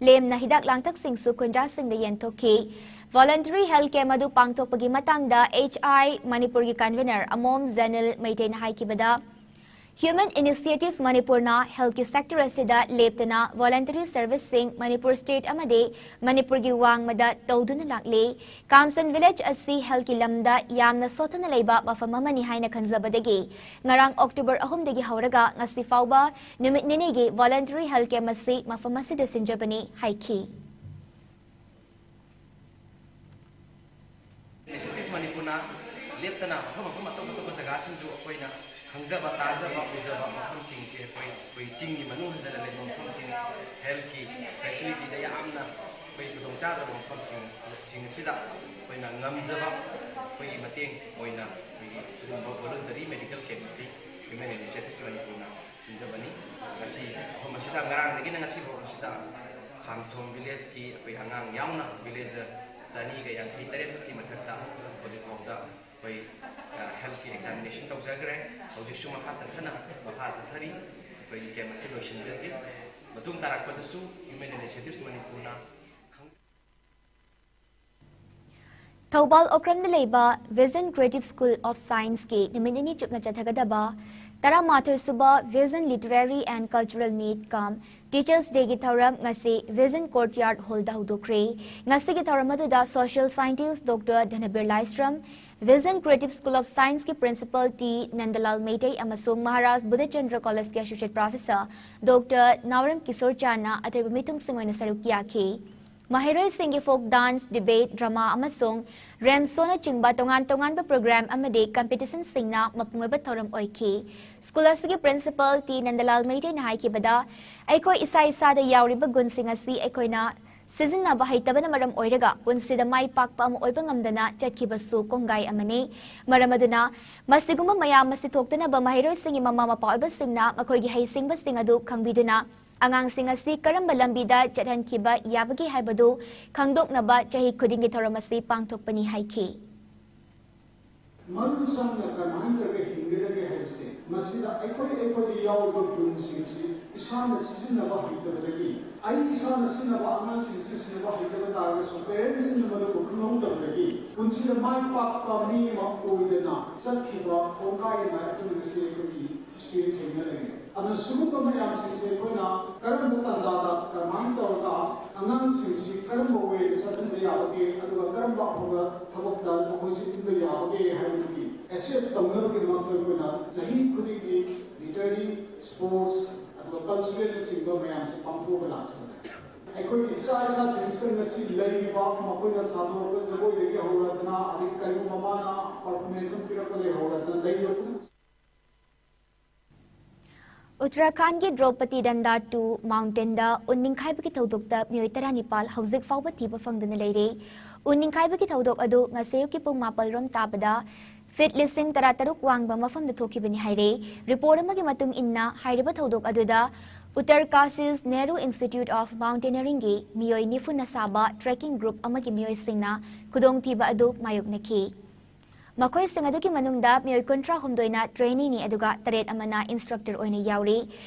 ꯂꯦꯝꯅ ꯍꯤꯗꯥꯛ ꯂꯥꯡꯊꯛꯁꯤꯡꯁꯨ ꯈꯨꯟꯖꯥꯁꯤꯡꯗ ꯌꯦꯟꯊꯣꯛꯈꯤ꯫ Voluntary health camp ꯑꯗꯨ ꯄꯥꯡꯊꯣꯛꯄꯒꯤ ꯃꯇꯥꯡꯗ H I ꯃꯅꯤꯄꯨꯔꯒꯤ convener ꯑꯃꯣꯝ ꯖꯦꯅꯤꯜ ꯃꯩꯇꯩꯅ ꯍꯥꯏꯈꯤꯕꯗ, Human Initiative ꯃꯅꯤꯄꯨꯔꯅ healthꯀꯤ sector ꯑꯁꯤꯗ ꯂꯦꯞꯇꯅ voluntary serviceꯁꯤꯡ ꯃꯅꯤꯄꯨꯔ state ꯑꯃꯗꯤ ꯃꯅꯤꯄꯨꯔꯒꯤ ꯋꯥꯡꯃꯗ ꯇꯧꯗꯨꯅ ꯂꯥꯛꯂꯤ꯫ ꯀꯥꯝꯁꯟ ꯚꯤꯂꯦꯖ ꯑꯁꯤ healthꯀꯤ ꯂꯝꯗ ꯌꯥꯝꯅ ꯁꯣꯠꯊꯅ ꯂꯩꯕ ꯃꯐꯝ ꯑꯃꯅꯤ ꯍꯥꯏꯅ ꯈꯟꯖꯕꯗꯒꯤ ꯉꯔꯥꯡ ꯑꯣꯛꯇꯣꯕꯔ ꯑꯍꯨꯝꯗꯒꯤ ꯍꯧꯔꯒ ꯉꯁꯤ ꯐꯥꯎꯕ ꯅꯨꯃꯤꯠ ꯅꯤꯅꯤꯒꯤ voluntary health camp ꯑꯁꯤ ꯃꯐꯝ ꯑꯁꯤꯗ ꯁꯤꯟꯖꯕꯅꯤ ꯍꯥꯏꯈꯤ꯫ ꯏꯟꯗꯤꯖꯤꯅꯁ ꯃꯅꯤꯄꯨꯔꯅ ꯂꯦꯞꯇꯅ ꯃꯐꯝ ꯃꯐꯝ ꯑꯇꯣꯞ ꯑꯇꯣꯞꯄ ꯖꯒꯥꯁꯤꯡꯁꯨ ꯑꯩꯈꯣꯏꯅ ꯈꯪꯖꯕ ꯇꯥꯖꯕ ꯎꯖꯕ ꯃꯐꯝꯁꯤꯡꯁꯦ ꯑꯩꯈꯣꯏ ꯑꯩꯈꯣꯏ ꯆꯤꯡꯒꯤ ꯃꯅꯨꯡ ꯍꯟꯖꯤꯟꯅ ꯂꯩꯕ ꯃꯐꯝꯁꯤꯡ healthꯀꯤ facilityꯗ ꯌꯥꯝꯅ ꯑꯩꯈꯣꯏ ꯈꯨꯗꯣꯡꯆꯥꯗꯕ ꯃꯐꯝꯁꯤꯡ ꯁꯤꯡ ꯑꯁꯤꯗ ꯑꯩꯈꯣꯏꯅ ꯉꯝꯖꯕ ꯑꯩꯈꯣꯏꯒꯤ ꯃꯇꯦꯡ ꯑꯣꯏꯅ ꯑꯩꯈꯣꯏꯒꯤ ꯁꯤꯒꯨꯝꯕ voluntary medical camp ꯑꯁꯤ Human Initiative ꯃꯅꯤꯄꯨꯔꯅ ꯁꯤꯟꯖꯕꯅꯤ꯫ ꯉꯁꯤ ꯃꯐꯝ ꯑꯁꯤꯗ ꯉꯔꯥꯡꯗꯒꯤꯅ ꯉꯁꯤ ꯐꯥꯎ ꯑꯁꯤꯗ ꯈꯥꯝꯁꯣꯝ ꯚꯤꯂꯦꯖꯀꯤ ꯑꯩꯈꯣꯏ ꯑꯉꯥꯡ ꯌꯥꯎꯅ ꯚꯤꯂꯦꯖ ꯆꯅꯤꯒ ꯌꯥꯡꯈꯩ ꯇꯔꯦꯠꯃꯨꯛꯀꯤ ꯃꯊꯛꯇ ꯍꯧꯖꯤꯛ ꯐꯥꯎꯗ ꯑꯩꯈꯣꯏ healthꯀꯤ examination ꯇꯧꯖꯈ꯭ꯔꯦ꯫ ꯍꯧꯖꯤꯛꯁꯨ ꯃꯈꯥ ꯆꯠꯊꯅ ꯃꯈꯥ ꯆꯠꯊꯔꯤ꯫ ꯑꯩꯈꯣꯏꯒꯤ camp ꯑꯁꯤ ꯂꯣꯏꯁꯤꯟꯖꯗ꯭ꯔꯤ꯫ ꯃꯇꯨꯡ ꯇꯥꯔꯛꯄꯗꯁꯨ Human Initiatives ꯃꯅꯤꯄꯨꯔꯅ ꯈꯪꯖ- ꯊꯧꯕꯥꯜ ꯑꯣꯀ꯭ꯔꯝꯗ ꯂꯩꯕ Vision Creative School of Scienceꯀꯤ ꯅꯨꯃꯤꯠ ꯅꯤꯅꯤ ꯆꯨꯞꯅ ꯆꯠꯊꯒꯗꯕ ꯇꯔꯥꯃꯥꯊꯣꯏ ꯁꯨꯕ Vision Literary and Cultural Meet cum Teachers Dayꯒꯤ ꯊꯧꯔꯝ ꯉꯁꯤ Vision Courtyard Hallꯗ ꯍꯧꯗꯣꯛꯈ꯭ꯔꯦ꯫ ꯉꯁꯤꯒꯤ ꯊꯧꯔꯝ ꯑꯗꯨꯗ social scientist Doctor Dhanbir Laishram, Vision Creative School of Scienceꯀꯤ Principal ꯇꯤ ꯅꯟꯗꯂꯥꯜ ꯃꯩꯇꯩ ꯑꯃꯁꯨꯡ Maharaj Budhachandra Collegeꯀꯤ Associate Professor Doctor ꯅꯥꯎꯔꯦꯝ ꯀꯤꯁꯣꯔ ꯆꯥꯟꯅ ꯑꯊꯣꯏꯕ ꯃꯤꯊꯨꯡꯁꯤꯡ ꯑꯣꯏꯅ ꯁꯔꯨꯛ ꯌꯥꯈꯤ꯫ ꯃꯍꯩꯔꯣꯏꯁꯤꯡꯒꯤ folk dance, debate, drama ꯑꯃꯁꯨꯡ ramp showꯅꯆꯤꯡꯕ ꯇꯣꯉꯥꯟ ꯇꯣꯉꯥꯟꯕ program ꯑꯃꯗꯤ competitionꯁꯤꯡꯅ ꯃꯄꯨꯡ ꯑꯣꯏꯕ ꯊꯧꯔꯝ ꯑꯣꯏꯈꯤ꯫ School ꯑꯁꯤꯒꯤ Principal ꯇꯤ ꯅꯟꯗꯂꯥꯜ ꯃꯩꯇꯩꯅ ꯍꯥꯏꯈꯤꯕꯗ, ꯑꯩꯈꯣꯏ ꯏꯁꯥ ꯏꯁꯥꯗ ꯌꯥꯎꯔꯤꯕ ꯒꯨꯟꯁꯤꯡ ꯑꯁꯤ ꯑꯩꯈꯣꯏꯅ ꯁꯤꯖꯤꯟꯅꯕ ꯍꯩꯇꯕꯅ ꯃꯔꯝ ꯑꯣꯏꯔꯒ ꯄꯨꯟꯁꯤꯗ ꯃꯥꯏ ꯄꯥꯛꯄ ꯑꯃ ꯑꯣꯏꯕ ꯉꯝꯗꯅ ꯆꯠꯈꯤꯕꯁꯨ ꯀꯣꯡꯒꯥꯏ ꯑꯃꯅꯤ꯫ ꯃꯔꯝ ꯑꯗꯨꯅ ꯃꯁꯤꯒꯨꯝꯕ ꯃꯌꯥꯝ ꯑꯁꯤ ꯊꯣꯛꯇꯅꯕ ꯃꯍꯩꯔꯣꯏꯁꯤꯡꯒꯤ ꯃꯃꯥ ꯃꯄꯥ ꯑꯣꯏꯕꯁꯤꯡꯅ ꯃꯈꯣꯏꯒꯤ ꯍꯩꯁꯤꯡꯕꯁꯤꯡ ꯑꯗꯨ ꯈꯪꯕꯤꯗꯨꯅ ꯑꯉꯥꯡꯁꯤꯡ ꯑꯁꯤ ꯀꯔꯝꯕ ꯂꯝꯕꯤꯗ ꯆꯠꯍꯟꯈꯤꯕ ꯌꯥꯕꯒꯦ ꯍꯥꯏꯕꯗꯨ ꯈꯪꯗꯣꯛꯅꯕ ꯆꯍꯤ ꯈꯨꯗꯤꯡꯒꯤ ꯊꯧꯔꯝ ꯑꯁꯤ ꯄꯥꯡꯊꯣꯛꯄꯅꯤ ꯍꯥꯏꯈꯤ꯫ ꯃꯔꯨ ꯆꯪꯅ ꯀꯔꯝꯍꯥꯏꯅ ꯇꯧꯔꯒ ꯍꯤꯡꯒꯗꯒꯦ ꯍꯥꯏꯕꯁꯦ, ꯃꯁꯤꯗ ꯑꯩꯈꯣꯏ ꯑꯩꯈꯣꯏꯗ ꯌꯥꯎꯔꯤꯕ ꯒꯨꯟꯁꯤꯡꯁꯤ ꯏꯁꯥꯅ ꯁꯤꯖꯤꯟꯅꯕ ꯍꯩꯇꯕꯗꯒꯤ, ꯑꯩ ꯏꯁꯥꯅ ꯁꯤꯖꯤꯟꯅꯕ ꯑꯉꯥꯡꯁꯤꯡꯁꯤ ꯁꯤꯖꯤꯟꯅꯕ ꯍꯩꯇꯕ ꯇꯥꯔꯒꯁꯨ, ꯄꯦꯔꯦꯟꯁꯁꯤꯡꯅ ꯃꯗꯨꯕꯨ ꯈꯪꯍꯧꯗꯕꯗꯒꯤ ꯄꯨꯟꯁꯤꯗ ꯃꯥꯏ ꯄꯥꯛꯄ ꯃꯤ ꯑꯃ ꯑꯣꯏꯗꯅ ꯆꯠꯈꯤꯕ ꯈꯣꯡꯒꯥꯏ ꯑꯃ ꯑꯩꯈꯣꯏꯅ ꯉꯁꯤ ꯑꯩꯈꯣꯏꯒꯤ ꯍꯤꯁꯇ꯭ꯔꯤꯗ ꯊꯦꯡꯅꯔꯛꯏ꯫ ꯑꯗꯨꯅ ꯁꯤꯒꯨꯝꯕ ꯃꯌꯥꯝꯁꯤꯡꯁꯦ ꯑꯩꯈꯣꯏꯅ ꯀꯔꯝꯕ ꯇꯥꯟꯖꯥꯗ ꯀꯔꯝꯍꯥꯏꯅ ꯇꯧꯔꯒ ꯑꯉꯥꯡꯁꯤꯡꯁꯤ ꯀꯔꯝꯕ ꯋꯦꯗ ꯆꯠꯍꯟꯕ ꯌꯥꯕꯒꯦ, ꯑꯗꯨꯒ ꯀꯔꯝꯕ ꯑꯐꯕ ꯊꯕꯛꯇ ꯃꯈꯣꯏꯁꯤ ꯏꯟꯕ ꯌꯥꯕꯒꯦ ꯍꯥꯏꯕꯗꯨꯒꯤ ꯑꯦꯁꯦꯁ ꯇꯧꯅꯕꯒꯤꯗꯃꯛꯇ ꯑꯩꯈꯣꯏꯅ ꯆꯍꯤ ꯈꯨꯗꯤꯡꯒꯤ ꯂꯤꯇꯔꯦꯔꯤ, ꯁ꯭ꯄꯣꯔꯠꯁ, ꯑꯗꯨꯒ ꯀꯜꯆꯔꯦꯜꯅꯆꯤꯡꯕ ꯃꯌꯥꯝꯁꯦ ꯄꯥꯡꯊꯣꯛꯑꯒ ꯂꯥꯛꯆꯕꯅꯤ꯫ ꯑꯩꯈꯣꯏꯒꯤ ꯏꯆꯥ ꯏꯆꯥꯁꯤꯡꯁꯤꯗ ꯉꯁꯤ ꯂꯩꯔꯤꯕ ꯃꯈꯣꯏꯅ ꯁꯥꯗꯣꯔꯛꯄ ꯖꯒꯣꯏꯗꯒꯤ ꯍꯧꯔꯗꯅ, ꯑꯗꯒꯤ ꯀꯔꯤꯒꯨꯝꯕ ꯃꯥꯅ ꯄꯔꯐꯣꯔꯃꯦꯟꯁ ꯑꯃ ꯄꯤꯔꯛꯄꯗꯒꯤ ꯍꯧꯔꯗꯅ ꯂꯩꯔꯤꯕ ꯄꯨꯝꯅꯃꯛ ꯎꯠꯇꯔꯥꯈꯥꯟꯗꯒꯤ ꯗ꯭ꯔꯧꯄꯗꯤ ꯗꯟꯗꯥ ꯇꯨ ꯃꯥꯎꯟꯇꯦꯟꯗ ꯎꯟ ꯅꯤꯡꯈꯥꯏꯕꯒꯤ ꯊꯧꯗꯣꯛꯇ ꯃꯤꯑꯣꯏ ꯇꯔꯥꯅꯤꯄꯥꯜ ꯍꯧꯖꯤꯛ ꯐꯥꯎꯕ ꯊꯤꯕ ꯐꯪꯗꯅ ꯂꯩꯔꯦ꯫ ꯎꯟ ꯅꯤꯡꯈꯥꯏꯕꯒꯤ ꯊꯧꯗꯣꯛ ꯑꯗꯨ ꯉꯁꯤ ꯑꯌꯨꯛꯀꯤ ꯄꯨꯡ ꯃꯥꯄꯜ ꯔꯣꯝ ꯇꯥꯕꯗ ꯐꯤꯠ ꯂꯤꯁꯤꯡ ꯇꯔꯥꯇꯔꯨꯛ ꯋꯥꯡꯕ ꯃꯐꯝꯗ ꯊꯣꯛꯈꯤꯕꯅꯤ ꯍꯥꯏꯔꯦ꯫ ꯔꯤꯄꯣꯔꯠ ꯑꯃꯒꯤ ꯃꯇꯨꯡ ꯏꯟꯅ ꯍꯥꯏꯔꯤꯕ ꯊꯧꯗꯣꯛ ꯑꯗꯨꯗ ꯎꯠꯇꯔ ꯀꯥꯁꯤꯁ ꯅꯦꯍꯔꯨ ꯏꯟꯁꯇꯤꯇ꯭ꯌꯨꯠ ꯑꯣꯐ ꯃꯥꯎꯟꯇꯦꯅꯔꯤꯡꯒꯤ ꯃꯤꯑꯣꯏ ꯅꯤꯐꯨꯅ ꯁꯥꯕ ꯇ꯭ꯔꯦꯀꯤꯡ ꯒ꯭ꯔꯨꯞ ꯑꯃꯒꯤ ꯃꯤꯑꯣꯏꯁꯤꯡꯅ ꯈꯨꯗꯣꯡꯊꯤꯕ ꯑꯗꯨ ꯃꯥꯌꯣꯛꯅꯈꯤ꯫ ꯃꯈꯣꯏꯁꯤꯡ ꯑꯗꯨꯒꯤ ꯃꯅꯨꯡꯗ ꯃꯤꯑꯣꯏ ꯀꯨꯟꯊ꯭ꯔꯥ ꯍꯨꯝꯗꯣꯏꯅ ꯇ꯭ꯔꯦꯅꯤꯅꯤ, ꯑꯗꯨꯒ ꯇꯔꯦꯠ ꯑꯃꯅ ꯏꯟꯁꯇ꯭ꯔꯛꯇꯔ ꯑꯣꯏꯅ ꯌꯥꯎꯔꯤ꯫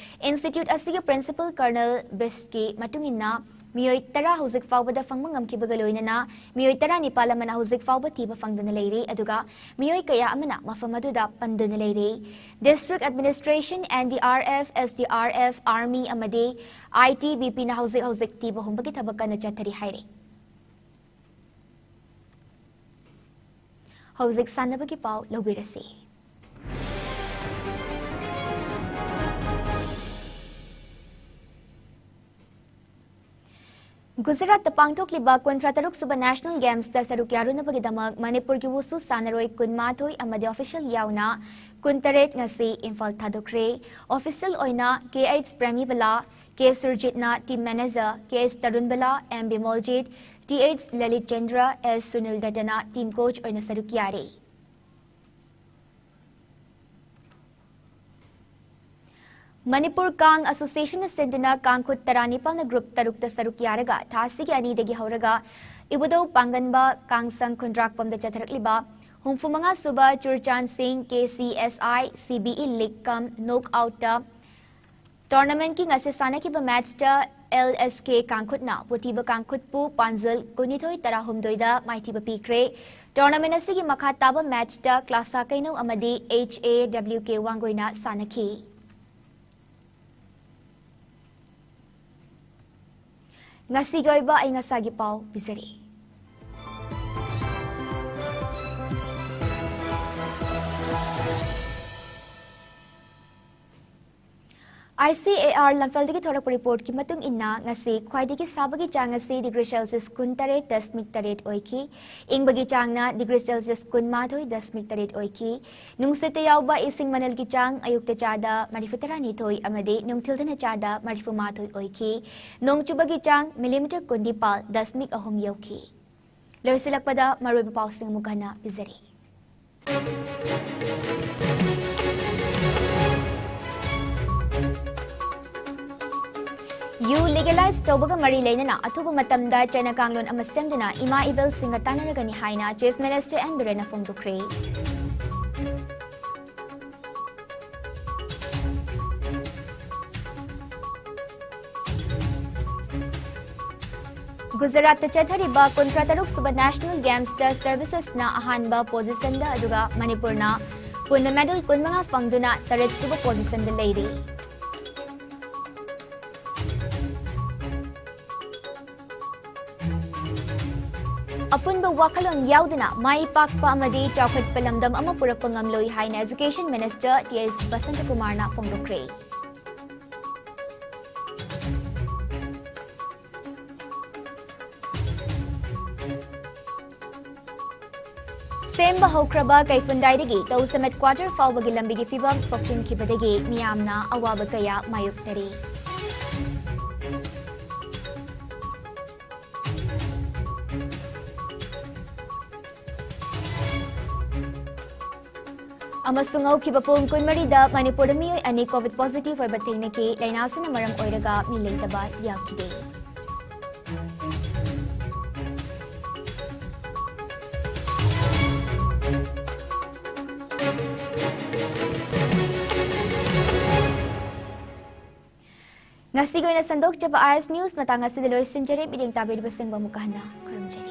ꯏꯟꯁꯇꯤꯇ꯭ꯌꯨꯠ ꯑꯁꯤꯒꯤ ꯄ꯭ꯔꯤꯟꯁꯤꯄꯜ ꯀꯔꯅꯜ ꯕꯤꯁꯀꯤ ꯃꯇꯨꯡ ꯏꯟꯅ, ꯃꯤꯑꯣꯏ ꯇꯔꯥ ꯍꯧꯖꯤꯛ ꯐꯥꯎꯕꯗ ꯐꯪꯕ ꯉꯝꯈꯤꯕꯒ ꯂꯣꯏꯅꯅ ꯃꯤꯑꯣꯏ ꯇꯔꯥꯅꯤꯄꯥꯜ ꯑꯃꯅ ꯍꯧꯖꯤꯛ ꯐꯥꯎꯕ ꯊꯤꯕ ꯐꯪꯗꯅ ꯂꯩꯔꯤ, ꯑꯗꯨꯒ ꯃꯤꯑꯣꯏ ꯀꯌꯥ ꯑꯃꯅ ꯃꯐꯝ ꯑꯗꯨꯗ ꯄꯟꯗꯨꯅ ꯂꯩꯔꯤ꯫ District administration, N D R F, S D R F, army ꯑꯃꯗꯤ ꯑꯥꯏ ꯇꯤ ꯕꯤ ꯄꯤꯅ ꯍꯧꯖꯤꯛ ꯍꯧꯖꯤꯛ ꯊꯤꯕ ꯍꯨꯝꯕꯒꯤ ꯊꯕꯛ ꯀꯟꯅ ꯆꯠꯊꯔꯤ ꯍꯥꯏꯔꯤ꯫ ꯍꯧꯖꯤꯛ ꯁꯥꯟꯅꯕꯒꯤ ꯄꯥꯎ ꯂꯧꯕꯤꯔꯁꯤ꯫ ꯒꯨꯖꯔꯥꯠꯇ ꯄꯥꯡꯊꯣꯛꯂꯤꯕ ꯀꯨꯟꯊ꯭ꯔꯥ ꯇꯔꯨꯛ ꯁꯨꯕ ꯅꯦꯁꯅꯦꯜ ꯒꯦꯝꯁꯇ ꯁꯔꯨꯛ ꯌꯥꯔꯨꯅꯕꯒꯤꯗꯃꯛ ꯃꯅꯤꯄꯨꯔꯒꯤ ꯋꯨꯁꯨ ꯁꯥꯟꯅꯔꯣꯏ ꯀꯨꯟꯃꯥꯊꯣꯏ ꯑꯃꯗꯤ ꯑꯣꯐꯤꯁꯤꯌꯦꯜ ꯌꯥꯎꯅ ꯀꯨꯟꯇꯔꯦꯠ ꯉꯁꯤ ꯏꯝꯐꯥꯜ ꯊꯥꯗꯣꯛꯈ꯭ꯔꯦ꯫ ꯑꯣꯐꯤꯁꯤꯌꯦꯜ ꯑꯣꯏꯅ ꯀꯦ ꯑꯩꯆ ꯄ꯭ꯔꯦꯃꯤꯕꯂꯥ, ꯀꯦ ꯁꯨꯔꯖꯤꯠꯅ team manager, K S Tarunbala, M Bimoljit, T H Lalit Chandra, S Sunil ꯗꯠꯇꯅ ꯇꯤꯝ ꯀꯣꯆ ꯑꯣꯏꯅ ꯁꯔꯨꯛ ꯌꯥꯔꯤ꯫ ꯃꯅꯤꯄꯨꯔ ꯀꯥꯡ ꯑꯦꯁꯣꯁꯤꯌꯦꯁꯟꯅ ꯁꯤꯟꯗꯨꯅ ꯀꯥꯡ ꯈꯨꯠ ꯇꯔꯥꯅꯤꯄꯥꯜꯅ ꯒ꯭ꯔꯨꯞ ꯇꯔꯨꯛꯇ ꯁꯔꯨꯛ ꯌꯥꯔꯒ ꯊꯥ ꯑꯁꯤꯒꯤ ꯑꯅꯤꯗꯒꯤ ꯍꯧꯔꯒ ꯏꯕꯨꯙꯧ ꯄꯥꯡꯒꯟꯕ ꯀꯥꯡ ꯁꯪ ꯈꯨꯟꯗ꯭ꯔꯥꯛꯄꯝꯗ ꯆꯠꯊꯔꯛꯂꯤꯕ ꯍꯨꯝꯐꯨ ꯃꯉꯥ ꯁꯨꯕ ꯆꯨꯔꯆꯥꯟꯁꯤꯡ K C S I C B E league cum ꯅꯣꯛ ꯑꯥꯎꯠꯇ ꯇꯣꯔꯅꯥꯃꯦꯟꯠꯀꯤ ꯉꯁꯤ ꯁꯥꯟꯅꯈꯤꯕ ꯃꯦꯆꯇ ꯑꯦꯜ ꯑꯦꯁ ꯀꯦ ꯀꯥꯡꯈꯨꯠꯅ ꯄꯨꯊꯤꯕ ꯀꯥꯡꯈꯨꯠꯄꯨ ꯄꯥꯟꯖꯜ ꯀꯨꯟꯅꯤꯊꯣꯏ ꯇꯔꯥꯍꯨꯝꯗꯣꯏꯗ ꯃꯥꯏꯊꯤꯕ ꯄꯤꯈ꯭ꯔꯦ꯫ ꯇꯣꯔꯅꯥꯃꯦꯟꯠ ꯑꯁꯤꯒꯤ ꯃꯈꯥ ꯇꯥꯕ ꯃꯦꯆꯇ ꯀ꯭ꯂꯥꯁꯥ ꯀꯩꯅꯧ ꯑꯃꯗꯤ ꯑꯩꯆ ꯑꯦ ꯗꯕ꯭ꯂꯤꯎ ꯀꯦ ꯋꯥꯡꯒꯣꯏꯅ ꯁꯥꯟꯅꯈꯤ꯫ ꯉꯁꯤꯒꯤ ꯑꯣꯏꯕ ꯑꯏꯪ ꯑꯁꯥꯒꯤ ꯄꯥꯎ ꯄꯤꯖꯔꯤ꯫ ꯑꯥꯏ ꯁꯤ ꯑꯦ ꯑꯥꯔ ꯂꯝꯐꯦꯜꯗꯒꯤ ꯊꯣꯔꯛꯄ ꯔꯤꯄꯣꯔꯠꯀꯤ ꯃꯇꯨꯡ ꯏꯟꯅ, ꯉꯁꯤ ꯈ꯭ꯋꯥꯏꯗꯒꯤ ꯁꯥꯕꯒꯤ ꯆꯥꯡ ꯑꯁꯤ ꯗꯤꯒ꯭ꯔꯤ ꯁꯦꯜꯁꯤꯌꯁ ꯀꯨꯟꯇꯔꯦꯠ ꯗꯁꯃꯤꯛ ꯇꯔꯦꯠ ꯑꯣꯏꯈꯤ꯫ ꯏꯪꯕꯒꯤ ꯆꯥꯡꯅ ꯗꯤꯒ꯭ꯔꯤ ꯁꯦꯜꯁꯤꯌꯁ ꯀꯨꯟꯃꯥꯊꯣꯏ ꯗꯁꯃꯤꯛ ꯇꯔꯦꯠ ꯑꯣꯏꯈꯤ꯫ ꯅꯨꯡꯁꯤꯠꯇ ꯌꯥꯎꯕ ꯏꯁꯤꯡ ꯃꯅꯤꯜꯒꯤ ꯆꯥꯡ ꯑꯌꯨꯛꯇ ꯆꯥꯗ ꯃꯔꯤꯐꯨ ꯇꯔꯥꯅꯤꯊꯣꯏ ꯑꯃꯗꯤ ꯅꯨꯡꯊꯤꯜꯗꯅ ꯆꯥꯗ ꯃꯔꯤꯐꯨ ꯃꯥꯊꯣꯏ ꯑꯣꯏꯈꯤ꯫ ꯅꯣꯡ ꯆꯨꯕꯒꯤ ꯆꯥꯡ ꯃꯤꯂꯤꯃꯤꯇꯔ ꯀꯨꯟꯅꯤꯄꯥꯜ ꯗꯁꯃꯤꯛ ꯑꯍꯨꯝ ꯌꯧꯈꯤ꯫ ꯂꯣꯏꯁꯤꯜꯂꯛꯄꯗ ꯃꯔꯨꯑꯣꯏꯕ ꯄꯥꯎꯁꯤꯡ ꯑꯃꯨꯛ ꯍꯟꯅ ꯄꯤꯖꯔꯤ꯫ ꯌꯨ ꯂꯤꯒꯦꯂꯥꯏꯖ ꯇꯧꯕꯒ ꯃꯔꯤ ꯂꯩꯅꯅ ꯑꯊꯨꯕ ꯃꯇꯝꯗ ꯆꯠꯅ ꯀꯥꯡꯂꯣꯟ ꯑꯃ ꯁꯦꯝꯗꯨꯅ ꯏꯃꯥ ꯏꯕꯦꯜꯁꯤꯡꯒ ꯇꯥꯟꯅꯔꯒꯅꯤ ꯍꯥꯏꯅ ꯆꯤꯐ ꯃꯤꯅꯤꯁꯇꯔ ꯑꯦꯟ ꯕꯤꯔꯦꯟꯅ ꯐꯣꯡꯗꯣꯛꯈ꯭ꯔꯦ꯫ ꯒꯨꯖꯔꯥꯠꯇ ꯆꯠꯊꯔꯤꯕ ꯀꯨꯟꯊ꯭ꯔꯥ ꯇꯔꯨꯛ ꯁꯨꯕ ꯅꯦꯁꯅꯦꯜ ꯒꯦꯝꯁꯇ ꯁꯔꯚꯤꯁꯦꯁꯅ ꯑꯍꯥꯟꯕ ꯄꯣꯖꯤꯁꯟꯗ, ꯑꯗꯨꯒ ꯃꯅꯤꯄꯨꯔꯅ ꯄꯨꯟꯅ ꯃꯦꯗꯜ ꯀꯨꯟꯃꯉꯥ ꯐꯪꯗꯨꯅ ꯇꯔꯦꯠ ꯁꯨꯕ ꯄꯣꯖꯤꯁꯟꯗ ꯂꯩꯔꯤ꯫ ꯑꯄꯨꯟꯕ ꯋꯥꯈꯜꯂꯣꯟ ꯌꯥꯎꯗꯅ ꯃꯥꯏ ꯄꯥꯛꯄ ꯑꯃꯗꯤ ꯆꯥꯎꯈꯠꯄ ꯂꯝꯗꯝ ꯑꯃ ꯄꯨꯔꯛꯄ ꯉꯝꯂꯣꯏ ꯍꯥꯏꯅ ꯑꯦꯖꯨꯀꯦꯁꯟ ꯃꯤꯅꯤꯁꯇꯔ ꯇꯤ ꯑꯦꯁ ꯕꯁꯟꯇꯀꯨꯃꯥꯔꯅ ꯐꯣꯡꯗꯣꯛꯈ꯭ꯔꯦ꯫ ꯁꯦꯝꯕ ꯍꯧꯈ꯭ꯔꯕ ꯀꯩꯐꯨꯟꯗꯥꯏꯗꯒꯤ ꯇꯧꯁꯦꯝ ꯍꯦꯗꯀ꯭ꯋꯥꯇꯔ ꯐꯥꯎꯕꯒꯤ ꯂꯝꯕꯤꯒꯤ ꯐꯤꯕꯝ ꯁꯣꯛꯆꯤꯟꯈꯤꯕꯗꯒꯤ ꯃꯤꯌꯥꯝꯅ ꯑꯋꯥꯕ ꯀꯌꯥ ꯃꯥꯌꯣꯛꯅꯔꯤ꯫ ꯑꯃꯁꯨꯡ ꯍꯧꯈꯤꯕ ꯄꯨꯡ ꯀꯨꯟꯃꯔꯤꯗ ꯃꯅꯤꯄꯨꯔꯗ ꯃꯤꯑꯣꯏ ꯑꯅꯤ COVID positive ꯑꯣꯏꯕ ꯊꯦꯡꯅꯈꯤ꯫ ꯂꯥꯏꯅꯥꯁꯤꯅ ꯃꯔꯝ ꯑꯣꯏꯔꯒ ꯃꯤ ꯂꯩꯇꯕ ꯌꯥꯈꯤꯗꯦ꯫ ꯉꯁꯤꯒꯤ ꯑꯣꯏꯅ ꯁꯟꯗꯣꯛꯆꯕ IS News ꯃꯇꯥꯡ ꯑꯁꯤꯗ ꯂꯣꯏꯁꯤꯟꯖꯔꯦ꯫ ꯃꯤꯠꯌꯦꯡ ꯇꯥꯕꯤꯔꯤꯕꯁꯤꯡꯕꯨ ꯑꯃꯨꯛꯀ ꯍꯟꯅ ꯈꯨꯔꯨꯝꯖꯔꯤ꯫